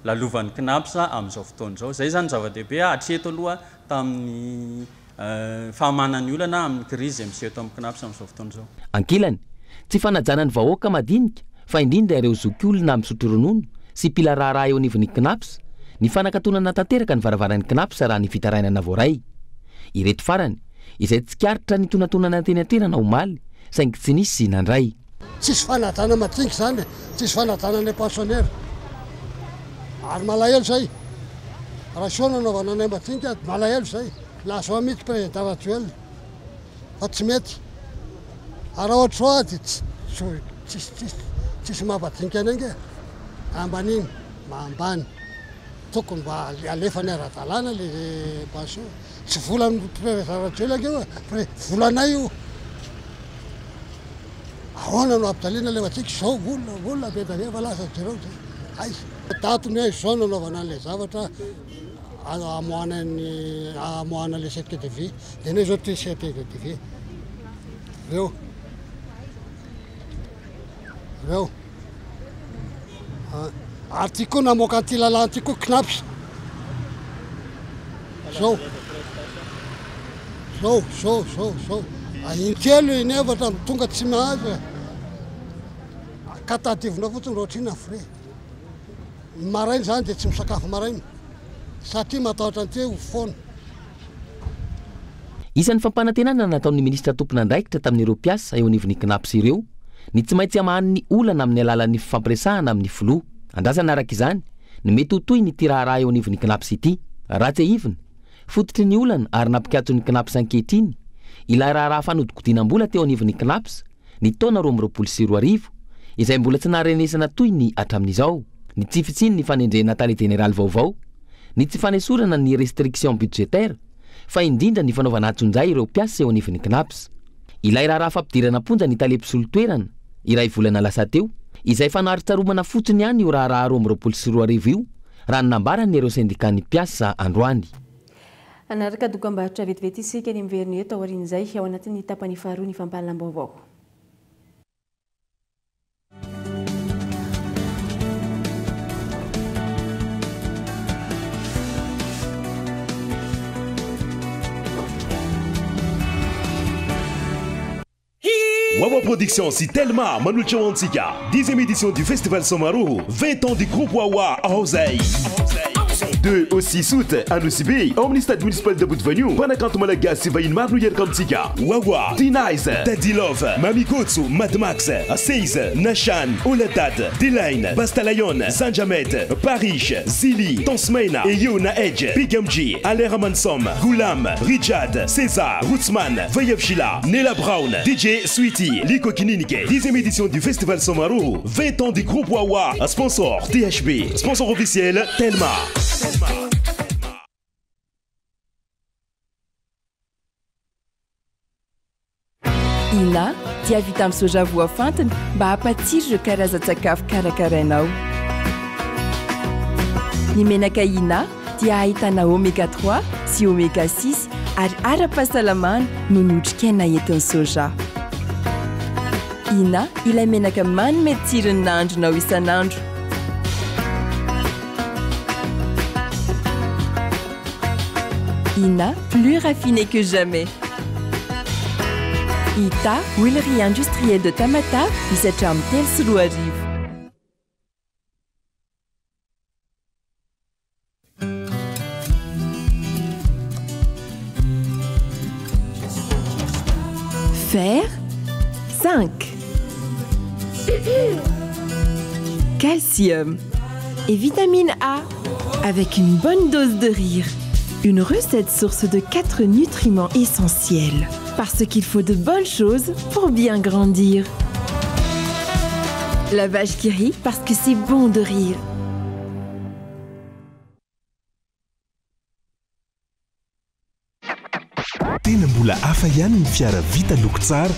lalovan'ny Cnaps amin'izao fotoana izao. Izay izany no zava-dehibe hatreto aloha tamin'ny fahamana ny olana amin'ny krizy izay miseho eto amin'ny Cnaps amin'izao fotoana izao. Ankilany, tsy fanajana ny vahoaka madinika fa indrindra ireo zokiolona misotro ronono sy mpila raharaha eo anivon'ny Cnaps ny fanakatonana tanteraka ny varavaran'ny Cnaps raha ny fitarainana voaray. Ireto farany, izay tsikaritra nitonatonana teny an-toerana omaly saingy tsy nisy nandray. Tsisy fanajana madinika izany e, tsisy fanajana anay pensionnaire. Ary malahelo zay. Raha soa nanaovana anay madinika, malahelo zay. Lazao mihitsy président Rajoelina fa tsy mety. Ary raha ohatra zao dia tsisy tsisy tsisy mampadinika anay nge. Ambaniny, ambany. Tokony mba alefany ara-dalàna le pension. Tsy volan'ny président Rajoelina ange io e, volanay io. Ahoana no ampijaliana ilay antsika izao olona olona be dia be fa lasa jereo izay aiza. Daty ny hoe izao no anaovana an'ilay zavatra amoahana ny amoahana ilay certificat de vie dia ny hoe izao ty certificat de vie reo reo. Ary ty koa namoaka an'ity lalàna ity koa Cnaps. Zao. Zao, zao, zao, zao. Intelo, inefatra no tonga tsy mahazo e. Ka tadiavinao fotsiny raha ohatr'inona frais. Ny maraina izany dia tsy misakafo maraina satria matahotra an'ity hoe ho foana. Isan'ny fampanantenana nataon'ny minisitra tompon'andraikitra tamin'ireo mpiasa eo anivon'ny Cnaps ireo ny tsy maintsy hamahany ny olana amin'ny alalan'ny fifampiresahana amin'ny filoha. Andrasana araka izany ny mety ho tohin'ity raharaha eo anivon'ny Cnaps ity. Raha tsiahivina, fototry ny olana ary nampikatso ny Cnaps ankehitriny ilay raharaha fanodikodinam-bola teo anivon'ny Cnaps ny taona 2022, izay mbola tsy naharenesana tohiny hatramin'izao. Ny tsy fisian'ny fanendrena tale jeneraly vaovao, ny tsy fanesorana ny restriction budgétaire, fa indrindra ny fanaovana antsonjay ireo mpiasa eo anivon'ny Cnaps. Ilay raharaha fampidirana am-ponja ny tale mpisolo toerana, iray volana lasa teo, izay fanarotsaromana fotsiny ihany io raharaha 2022 io, raha ny nambaran'ireo sendikan'ny mpiasa androany. Hanaraka dokambarotra vetivety isika ny miverina eto aorian'izay ao anatin'ny tapany faharoa ny fampahalalam-baovao. Wawa Production sy Telma manolotra ho antsika dixième édition du Festival Somaroho, 20 ans du groupe Wawa ao zay. 2 au 6 août, Anosibe, ao amin'ny stade municipal d'Ambodivanio, mpanakanto malagasy sy vahiny maro no hiaraka amintsika. Wawa, D-Nice, Daddy Love, Mamy Kotso, Mad Max, Seize, Nashan, Oladad, D-Line, Basta Lion, Zanjamed, Parish, Zili, Tonsmena, Eyona Edge, Big MG, Alain Ramansom, Goulam, Richard, César, Rootsman, Vayev Sheila, Nella Brown, DJ Sweetie, Liko Kininike. Dixième édition du Festival Somaroho, 20 ans du groupe Wawa, sponsor THB, sponsor officiel Telma. Ina dia vita amin'ny soja voafantina mba hampatsiro ireo karazan-tsakafo karakarainao. Ny menaka Ina dia ahitana oméga 3 sy oméga 6 ary ara-pahasalamana noho ny otrikaina entin'ny soja. Ina ilay menaka manome tsiro ny nahandronao isan'andro. Ina, plus raffiné que jamais. Ita, huilerie industrielle de Tamatave, misy hatramin'ny 2003. Fer, zinc, calcium et vitamine A avec une bonne dose de rire. Une recette source de 4 nutriments essentiels. Parce qu'il faut de bonnes choses pour bien grandir. La vache qui rit parce que c'est bon de rire. Tena mbola hafa ihany ny fiara vita loko tsara.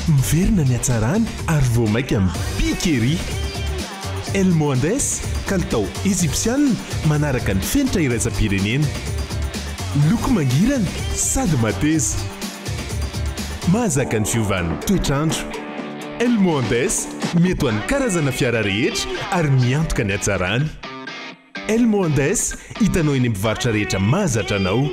Miverina ny hatsarany ary vao mainka mipika ery. El Mohandes, kalitao Ejipsiana manaraka ny fenitra iraisam-pirenena. Loko mangirana sady mateza. Mahazaka ny fiovan'ny toetr'andro. Elmo Andes, mety ho an'ny karazana fiara rehetra ary miantoka ny hatsarany. Elmo Andes, hitanao eny amin'ny mpivarotra rehetra mahazatra anao.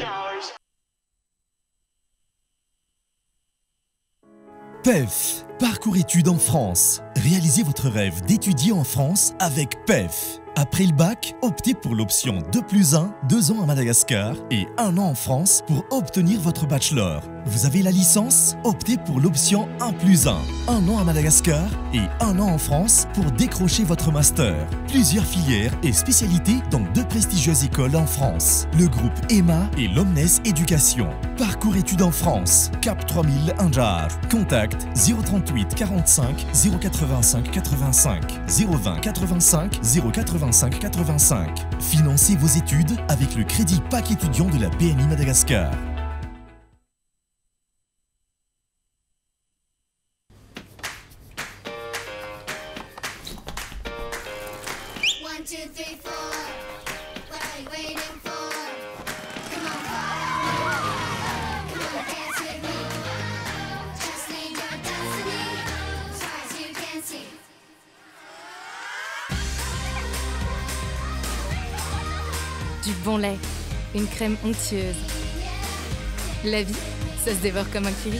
PEF, parcours études en France. Réalisez votre rêve d'étudier en France avec PEF. Après le bac, optez pour l'option 2 plus 1, 2 ans à Madagascar et 1 an en France pour obtenir votre bachelor. Vous avez la licence Optez pour l'option 1 plus 1, 1 an à Madagascar et 1 an en France pour décrocher votre master. Plusieurs filières et spécialités dans deux prestigieuses écoles en France. Le groupe EMA et l'Omnes Éducation. Parcours études en France, Cap 3000 Anjar. Contact 038 45 085 85 020 85 085 85. Financez vos études avec le crédit PAC étudiant de la BNI Madagascar. Du bon lait, une crème onctueuse. La vie, ça se dévore comme un curry.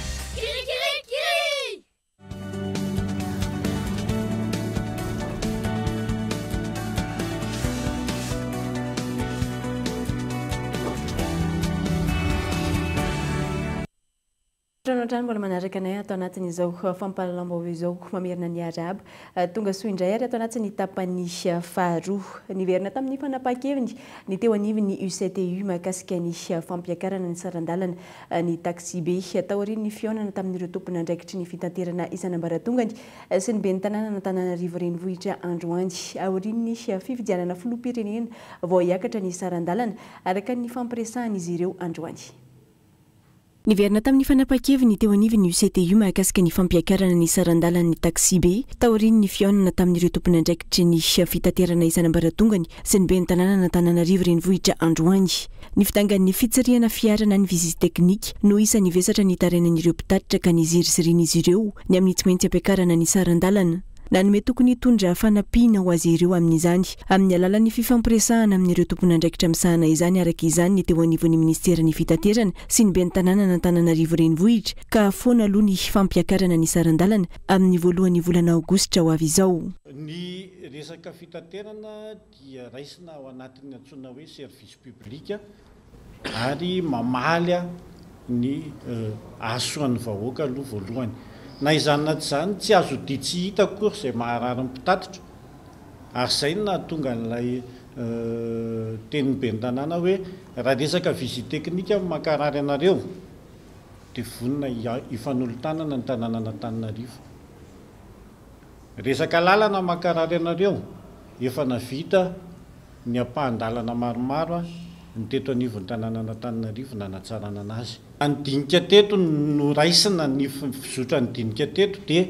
Trano hatrany mbola manaraka anay ato anatin'izao fampahalalam-baovao izao mamerina ny arahaba. Tonga soa indray ary ato anatin'ny tapany faharoa. Niverina tamin'ny fanapahan-keviny ny teo anivon'ny UCTU mahakasika ny fampiakarana ny saran-dalana ny taksibe. Taorian'ny fihaonana tamin'ireo tompon'andraikitry ny fitaterana isan'ambaratongany sy ny ben'ny tanànan'Antananarivo Renivohitra androany. Aorian'ny fifidianana filoham-pirenena vao hiakatra ny saran-dalana, araka ny nifampiresahan'izy ireo androany. Niverina tamin'ny fanapahan-keviny teo anivon'ny UCTU mahakasika ny fampiakarana ny saran-dalan'ny taksibe taorian'ny fihaonana tamin'ireo tompon'andraikitry ny fitaterana isan'ambaratongany sy ny ben'ny tanànan'Antananarivo Renivohitra androany. Ny fidangan'ny fitsirihana fiara na ny visite technique no isan'ny vesatra nitarainan'ireo mpitatitra ka nizirizirian'izy ireo ny amin'ny tsy maintsy ampiakarana ny saran-dalana. Nanome tokony hitondra fanampiana ho azy ireo amin'izany amin'ny alalan'ny fifampiresahana amin'ireo tompon'andraikitra misahana izany araka izany ny teo anivon'ny minisiteran'ny fitaterana sy ny ben'ny tanànan'Antananarivo Renivohitra ka foana aloha ny fampiakarana ny saran-dalana amin'ny voalohan'ny volana aogositra ho avy izao. Ny resaka fitaterana dia raisina ao anatin'ny antsoina hoe service public ary mamaly ny hahasoan'ny vahoaka aloha voalohany. Na izany na tsy izany, tsy azo odia tsy hita akory izay maharary ny mpitatitra ary izay no nahatonga an'ilay tenin'ny ben'ny tanàna hoe raha resaka visite technique no mankarary anareo dia vonona hifanolo-tanana ny tanànan'Antananarivo. Resaka lalana mankarary anareo, efa navita ny ampahan-dalana maromaro ny teto anivon'ny tanànan'Antananarivo nanatsarana anazy. Ny dinika teto noraisina, ny fizotran'ny dinika teto dia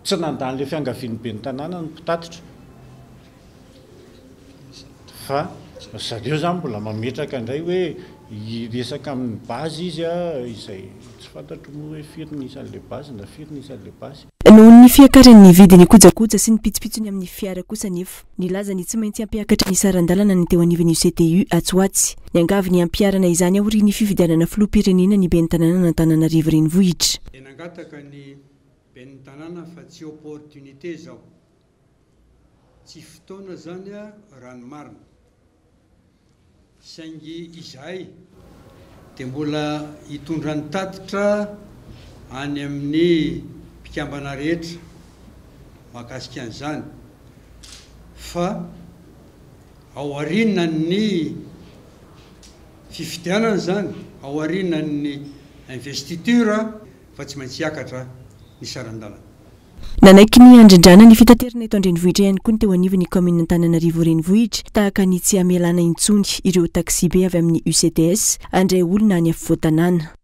tsy nandany ilay fiangavian'ny ben'ny tanàna ny mpitatitra fa zareo izany mbola mametraka indray hoe hiresaka amin'ny base izy izay tsy fantatro moa hoe firy ny isan'ilay base na firy ny isan'ilay base. Noho ny fiakaran'ny vidin'ny kojakoja sy ny pitsopitsony amin'ny fiara kosa anefa, nilaza ny tsy maintsy hampiakatra ny saran-dalana ny teo anivon'ny UCTU atsy ho atsy. Niangavy ny hampiharana izany aorian'ny fifidianana filoham-pirenena ny ben'ny tanànan'Antananarivo Renivohitra. Dia nangataka ny ben'ny tanàna fa tsy opportunité izao. Tsy fotoana izany raha ny marina. Saingy izahay dia mbola hitondra ny tatitra any amin'ny mpikambana rehetra mahakasika an'izany fa aorianan'ny fifidianana izany, aorianan'ny investiture fa tsy maintsy hiakatra ny saran-dalana. Nanaiky ny handrindrana ny fitaterana eto an-drenivohitra ihany koa ny teo anivon'ny kaominina Antananarivo Renivohitra, tahaka ny tsy hamelana intsony ireo taksibe avy amin'ny UCTS handray olona any afovoan-tanàna.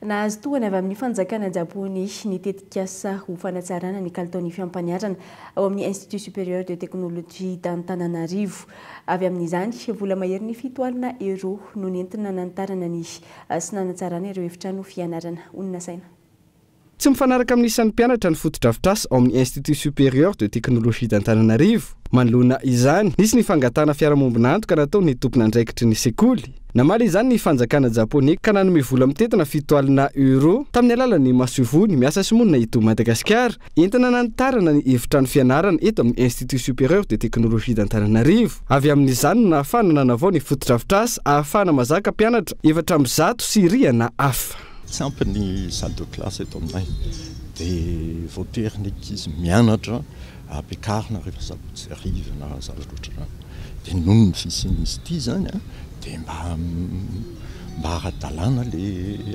Nahazo tohana avy amin'ny fanjakana japoney ny tetikasa ho fanatsarana ny kalitaon'ny fiampaniarana ao amin'ny Institut Supérieur de Technologie d'Antananarivo. Avy amin'izany, vola maherin'ny 70 euros no nentina nanitarana ny sy nanatsarana ireo efitrano fianarana. Honina saina. Tsy mifanaraka amin'ny isan'ny mpianatra ny fotodrafitrasa ao amin'ny Institut Supérieur de Technologie d'Antananarivo. Manoloana izany, nisy ny fangatahana fiara-mombon'antoka nataon'ny tompon'andraikitry ny sekoly. Namaly izany ny fanjakana japoney ka nanome vola mitentina 70 euros tamin'ny alalan'ny masoivohony miasa sy monina eto Madagasikara, entina nanitarana ny efitrano fianarana eto amin'ny Institut Supérieur de Technologie d'Antananarivo. Avy amin'izany no nahafahana nanavao ny fotodrafitrasa ahafahana mazaka mpianatra 104 sy rihana hafa. Tsy ampy ny salle de classe eto aminay dia voatery ny ankizy mianatra ampiakarina rehefa sabotsy hariva na zavatra ohatr'izany. Dia noho ny fisian'izy ity izany dia mba mba ara-dalàna le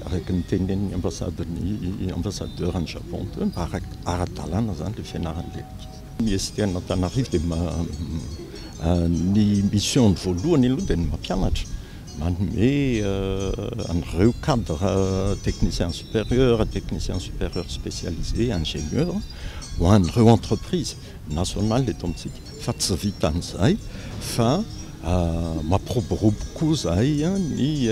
araka ny tenenin'ny ambasady-n'ny ambassadeur any Japon teo hoe mba ara-dalàna izany le fianaran'ilay ankizy. Ny ST an'Antananarivo dia ny mission-ny voalohany aloha dia ny mampianatra, manome an'ireo cadre technicien supérieur, technicien supérieur spécialisé, ingénieur ho an'ireo entreprise nationale eto amintsika fa tsy vitan'izay fa mampiroborobo koa izahay ny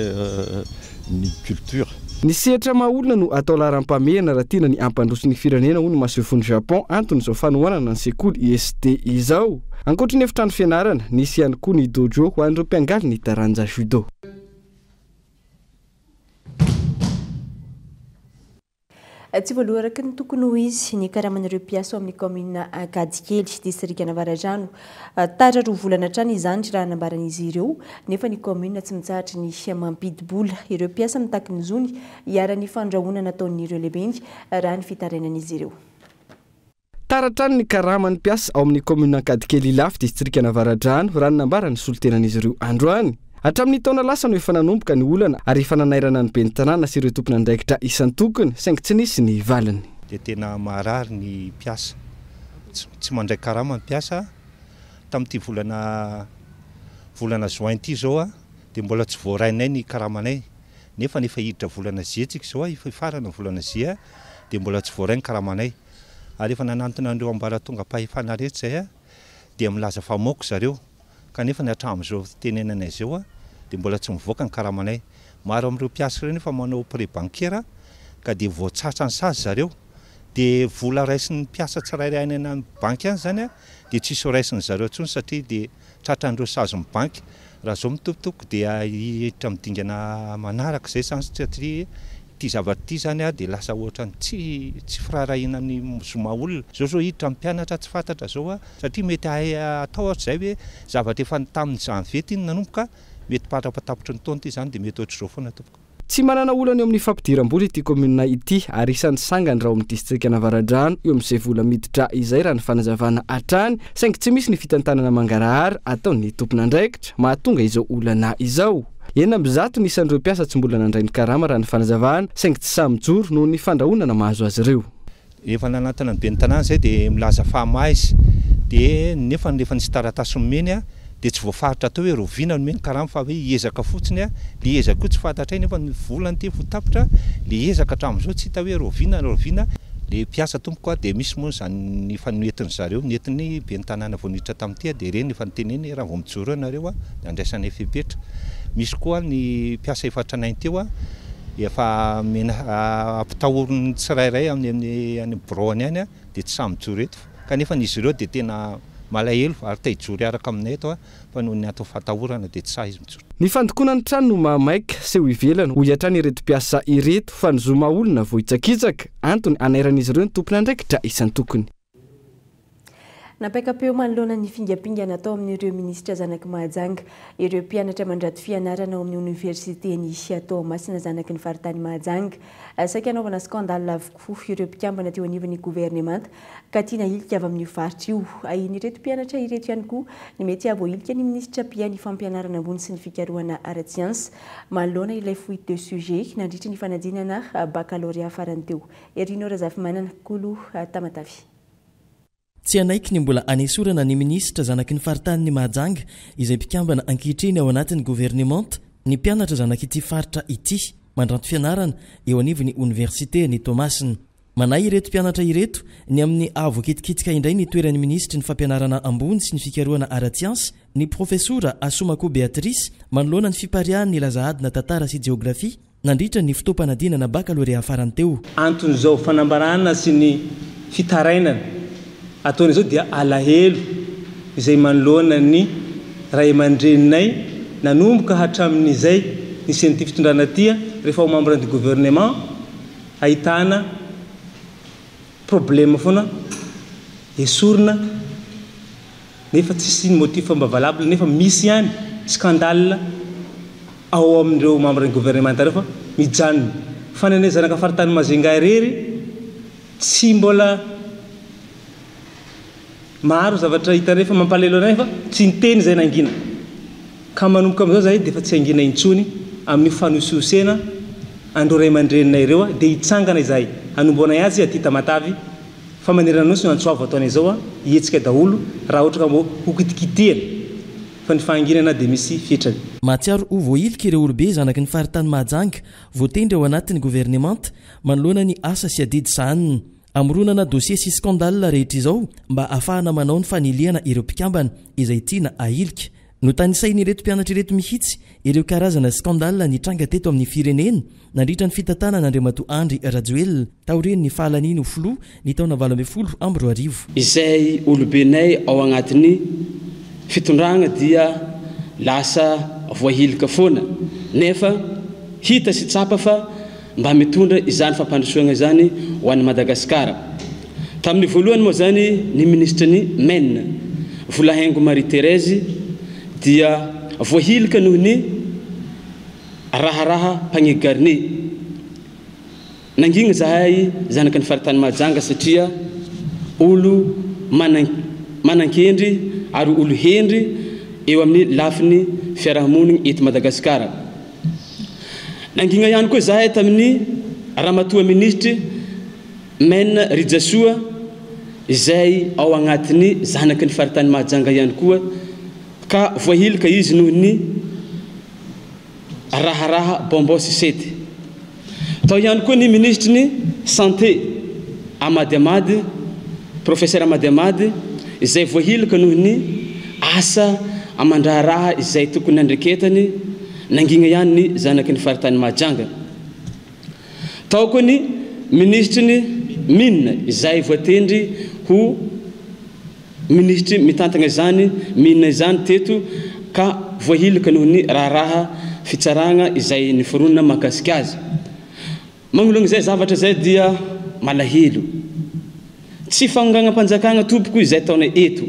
ny culture. Ny sehatra maha olona no atao laharam-pahamehana raha tiana ny hampandroso ny firenena hoy ny masoivohon'i Japon anton'izao fanohanana ny sekoly IST izao. Ankoatry ny efitrano fianarana, nisy ihany koa ny dojo ho an'ireo mpiangaly ny taranja judo. Tsy voaloa araka ny tokony ho izy ny karaman'ireo mpiasa ao amin'ny kaominina Ankadikely, distrikan'Avaradrano. Tara roa volana hatrany izany raha nambaran'izy ireo, nefa ny kaominina tsy mitsahatry ny mampidi-bola ireo mpiasa mitaky ny zony iharan'ny fandrahonana ataon'ireo lehibeny, raha ny fitarainan'izy ireo. Tara hatrany ny karaman'ny mpiasa ao amin'ny kaominina Ankadikely Ilafy, distrikan'Avaradrano, raha ny nambaran'ny solontenan'izy ireo androany. Hatramin'ny taona lasa no efa nanomboka ny olana ary efa nanairana ny ben'ny tanàna sy ireo tompon'andraikitra isan-tokony, saingy tsy nisy ny valiny. Dia tena maharary ny mpiasa. Tsy mandray karama ny mpiasa. Tamin'ity volana volana juin ity izao dia mbola tsy voarainay ny karamanay. Nefa efa hiditra volana juillet tsika izao, efa hifarana ny volana juillet dia mbola tsy voaray ny karamanay. Ary efa nanantona an'ireo ambaratongam-pahefana rehetra izay dia milaza fa moka zareo. Kanefa ny hatramin'izao fitenenana izao dia mbola tsy mivoaka ny karamanay. Maro amin'ireo mpiasa ireo nefa manao prêt bancaire ka dia voatsatsa ny sazy zareo. Dia vola raisin'ny mpiasa tsirairay any amin'ny banky any izany dia tsisy ho raisin'ny zareo intsony satria dia tratran'ireo sazin'ny banky. Raha izao mitompotoko dia hiditra amin'ny dingana manaraka izay izany satria ity zavatra ity izany dia lasa ohatran'ny tsy tsy firaharahiana ny zo maha olona. Izao izao hiditra amin'ny mpianatra tsy fantatra izao satria mety hahay atao hatrizay hoe zavatra efa tamin'ny janvier ity no nanomboka, mety parapatapitry ny taona ity izany dia mety ohatr'izao foana tompoko. Tsy manana olana eo amin'ny fampidiram-bola ity kaominina ity ary isan'ny sangany raha ao amin'ny distrikan'Avaradrano eo amin'izay vola miditra izay raha ny fanazavana hatrany saingy tsy misy ny fitantanana mangarahara ataon'ny tompon'andraikitra mahatonga izao olana izao. 106 ny isan'ireo mpiasa tsy mbola nandray ny karama raha ny fanazavana saingy tsy sahy mijoro noho ny fandrahonana mahazo azy ireo. Rehefa nanantona ny ben'ny tanàna izay dia milaza fa maiz dia nefa rehefa nisy taratasy nomeny dia tsy voafaritra teo hoe rahoviana nomeny karama fa hoe hiezaka fotsiny le ezaka io tsy fantatray nefa ny volana ity vao tapitra le ezaka hatramin'izao tsy hita hoe rahoviana na rahoviana le mpiasa tompoko a dia misy moa izany efa noentin-dry zareo nentin'ny ben'ny tanàna vao niditra tamin'ity dia ireny efa niteneniny hoe raha vao mijoro eo nareo dia andraisanay fepetra misy koa ny mpiasa efa tranainy teo Efa mena ampitahoriny tsirairay any amin'ny any biraony any dia tsy sahy mijoro eto kanefa izy ireo dia tena malahelo ary te hijoro hiaraka aminay eto fa noho ny antony fahatahorana dia tsy sahy izy mijoro. Ny fandokoana ny trano no mahamaika seho ivelany, hoy hatrany ireto mpiasa ireto, fa ny zo maha olona voahitsakitsaka, antony hanairan'izy ireo ny tompon'andraikitra isan-tokony. Nampiaka-peo manoloana ny fingampingana atao amin'ireo minisitra zanak'i Mahajanga ireo mpianatra mandrato fianarana ao amin'ny oniversiten'i Toamasina zanaky ny faritany Mahajanga. Saika hanaovana scandale avokoa ireo mpikambana teo anivon'ny governemanta ka tiana ahilika avy amin'io faritra io. Ahian'ireto mpianatra ireto ihany koa ny mety hahavoahilika ny minisitra mpiahy ny fampianarana ambony sy ny fikarohana ara-tsiansa manoloana ilay fuite de sujet nandritry ny fanadinana bakalorea farany teo. Herino Razafimanana, Kolo Tamatave. Tsy hanaiky ny mbola hanesorana ny minisitra zanaky ny faritanin'i Mahajanga izay mpikambana ankehitriny ao anatin'ny governemanta ny mpianatra zanak'ity faritra ity mandranto fianarana eo anivon'ny oniversiten'i Toamasina. Manahy ireto mpianatra ireto ny amin'ny hahavoakitikitika indray ny toeran'ny minisitry ny fampianarana ambony sy ny fikarohana ara-tsiansa, ny profesora Assoumacou Béatrice manoloana ny fipariahan'ny laza adina tantara sy jeografia. nandritra ny fotoam-panadinana bakalorea farany teo. Anton'izao fanambarana sy ny fitarainana ataonay izao dia alahelo izay manoloana ny ray aman-dreninay nanomboka hatramin'izay nisian'ity fitondrana ity rehefa ho membre du gouvernement ahitana problème foana esorina nefa tsisy ny motif mba valable nefa misy ihany scandale ao amin'ireo membre ny gouvernemanta ireo fa mijanona fa ny anay zanaka faritany Majunga irery tsy mbola maro zavatra hitanay fa mampalahelo anay fa tsy niteny izay nangina ka manomboka amin'izao zahay dia efa tsy hangina intsony amin'io fanosihosena an'ireo ray aman-dreninay ireo dia hitsangana izahay hanomboanay azy aty Tamatave Fa manerana nosy no antso avo ataonay zao a, hihetsika daholo raha ohatra ka mbô ho kitikitihana fa ny fahanginana dia misy fetrany. Mahatsiaro ho voahilika ireo olobe zanaky ny faritany Mahajanga voatendry ao anatin'ny governemanta manoloana ny asa sy adidy sahaniny. Hamoronana dossier sy scandale rehetra izao mba hahafahana manao ny fanilihana ireo mpikambana izay tiana ahilika. Notanisain'ireto mpianatra ireto mihitsy ireo karazana scandale nitranga teto amin'ny firenena nandritra ny fitantanan'Andriamatoa Andry Rajoelina taorian'ny fahalaniany ho filoha ny taona 2018. Izay olobenay ao agnatin'ny fitondragna dia lasa voahilika foana nefa hita sy tsapa fa mba mitondra izany fampandrosoagna izany ho an'i Madagasikara. Tamin'ny voalohany moa izany ny minisitry ny Men, Volahaingo Marie Thérèse dia voahilika noho ny raharaha panier garni. Nangigna zahay zanaky ny faritany Mahajanga satria olo manan-kendry ary olo hendry eo amin'ny lafiny fiarahamonigny eto Madagasikara. Nangigna ihany koa izahay tamin'ny Ramatoa Minisitry Men Rijasoa izay ao agnatin'ny zanaky ny faritany Mahajanga ihany koa ka voahilika izy noho ny raharaha bonbon sucette. Tao ihany koa ny Minisitry ny Santé Amady Amady, Professeur Amady Amady izay voahilika noho ny asa aman-draharaha izay tokony nandreketany Nangina ihany ny zanaky ny faritany Mahajanga. Tao koa ny minisitry ny Mines izay voatendry ho minisitry mitantana izany mines izany teto ka voahilika noho ny raharaha fitsarana izay niforonina mahakasika azy. Manoloana izay zavatra izay dia malahelo. Tsy fanonganam-panjakana tompoko izay ataonay eto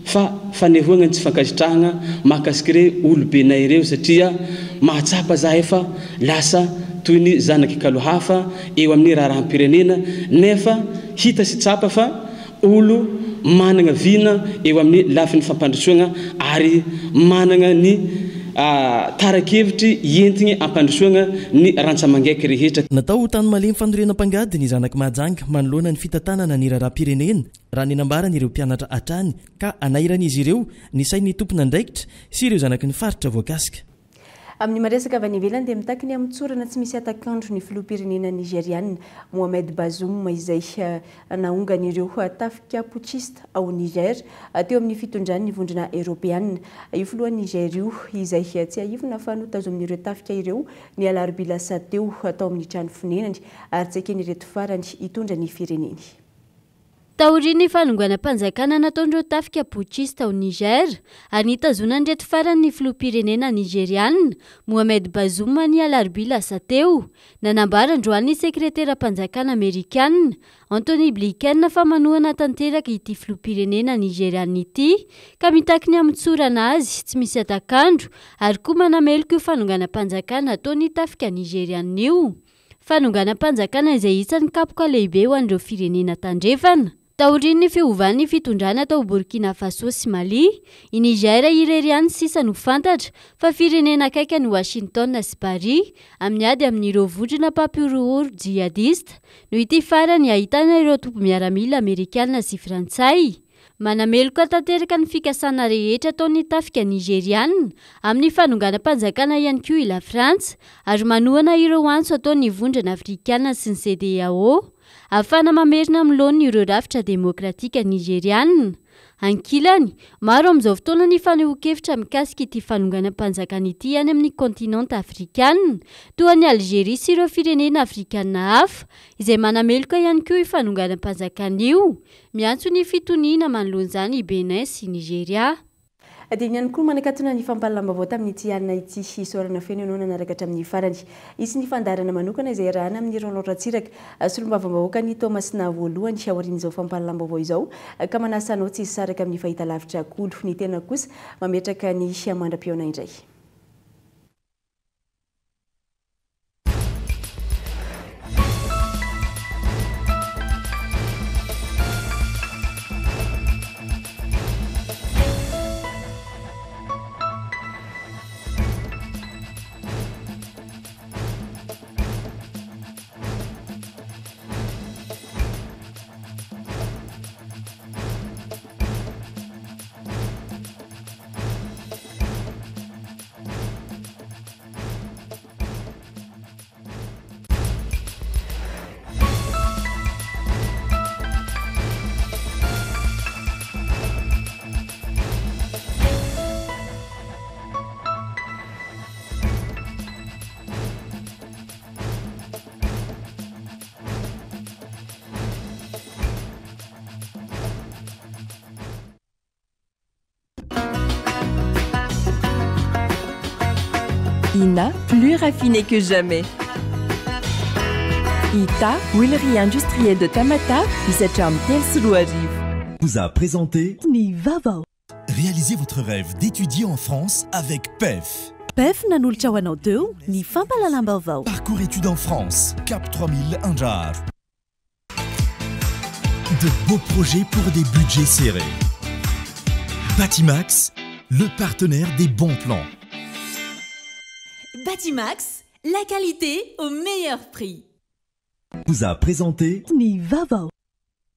fa fanehoana ny tsy fankasitrahana mahakasik'ireo olobenay ireo satria mahatsapa zahay fa lasa toy ny zanak'i kalo hafa eo amin'ny raharaham-pirenena nefa hita sy tsapa fa olo managna vina eo amin'ny lafiny fampandrosoagna ary managna ny tara-kevitry entigny ampandrosoagna ny rantsa-mangaiky rehetra. Natao ho tany malemy fanorenam-pangady ny zanak'i Mahajanga manoloana ny fitantanana ny raharaham-pirenena, raha ny nambaran'ireo mpianatra hatrany, ka anairan'izy ireo ny sain'ny tompon'andraikitra sy ireo zanaky ny faritra voakasika. Amin'ny maresaka avy any ivelany dia mitaky ny hamotsorana tsy misy hatak'andro ny filoham-pirenena Nigeriana, Mohamed Bazoum, izay naongan'ireo tafika putschiste ao Niger teo amin'ny fitondrany ny Vondrona Eoropeana. Io filohan'i Niger io, izay tsiahivina fa notazomin'ireo tafika ireo ny alarobia lasa teo tao amin'ny trano fonenany ary tsy eken'ireto farany hitondra ny fireneny. Taorian'ny fanonganam-panjakana nataon'ireo tafika putschiste ao Niger ary nitazonan'ireto farany ny filoham-pirenena Nigeriana, Mohamed Bazoum ny alarobia lasa teo, nanambara androany ny sekreteram-panjakana Amerikana, Antony Blinken fa manohana tanteraka ity filoham-pirenena Nigeriana ity ka mitaky ny hamotsorana azy tsy misy hatak'andro ary koa manameloka io fanonganam-panjakana ataon'ny tafika Nigeriana io. Fanonganam-panjakana izay isan'ny kapoka lehibe ho an'ireo firenena tandrefana. Taorian'ny fiovan'ny fitondrana tao Burkina Faso sy Mali, i Niger irery ihany sisa no fantatra fa firenena akaiky an'i Washington sy Paris amin'ny ady amin'ireo vondrona mpampihorohoro jihadista, noho ity farany ahitana ireo tompo-miaramila amerikana sy frantsay. Manameloka tanteraka ny fikasana rehetra ataon'ny tafika Nigeriana amin'ny fanonganam-panjakana ihany koa i Lafrantsa ary manohana ireo antso ataon'ny Vondrona Afrikana sy ny CEDEAO. ahafahana mamerina amin'ny laoniny ireo rafitra demokratika nizeriana. Ankilany, maro amin'izao fotoana ny fanehoan-kevitra mikasika ity fanonganam-panjakana ity any amin'ny kaontinanta afrikana, toa an'i Algeria sy ireo firenena afrikana hafa, izay manameloka ihany koa io fanonganam-panjakana io. Miantso ny fitoniana manoloana izany i Bénin sy Nigeria. Dia iny ihany koa no manakatona ny fampahalalam-baovao tamin'ity alina ity. Isaorana feno ianao nanaraka hatramin'ny farany. Hisy ny fandaharana manokana izay iarahana amin'i Roland Ratsiraka, solombavambahoakan'i Toamasina voalohany aorian'izao fampahalalam-baovao izao ka manasa anao tsy hisaraka amin'ny fahitalavitra Kolo. Ny tena kosa mametraka ny mandra-pihaona indray. Ina, plus raffiné que jamais. Ita, huilerie industrielle de Tamatave, isatramy telo sy 2000. Vous a présenté ny vaovao. Réalisez votre rêve d'étudier en France avec PEF. PEF nanolotra ho anao teo ny fampahalalam-baovao. Parcours études en France, Cap 3000 Andraharo. De beaux projets pour des budgets serrés. Batimax, le partenaire des bons plans. Batimax, la qualité au meilleur prix. Vous a présenté ny vaovao.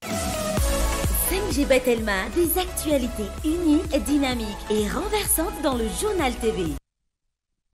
5G by Telma, des actualités uniques, dynamiques et renversantes dans le journal TV.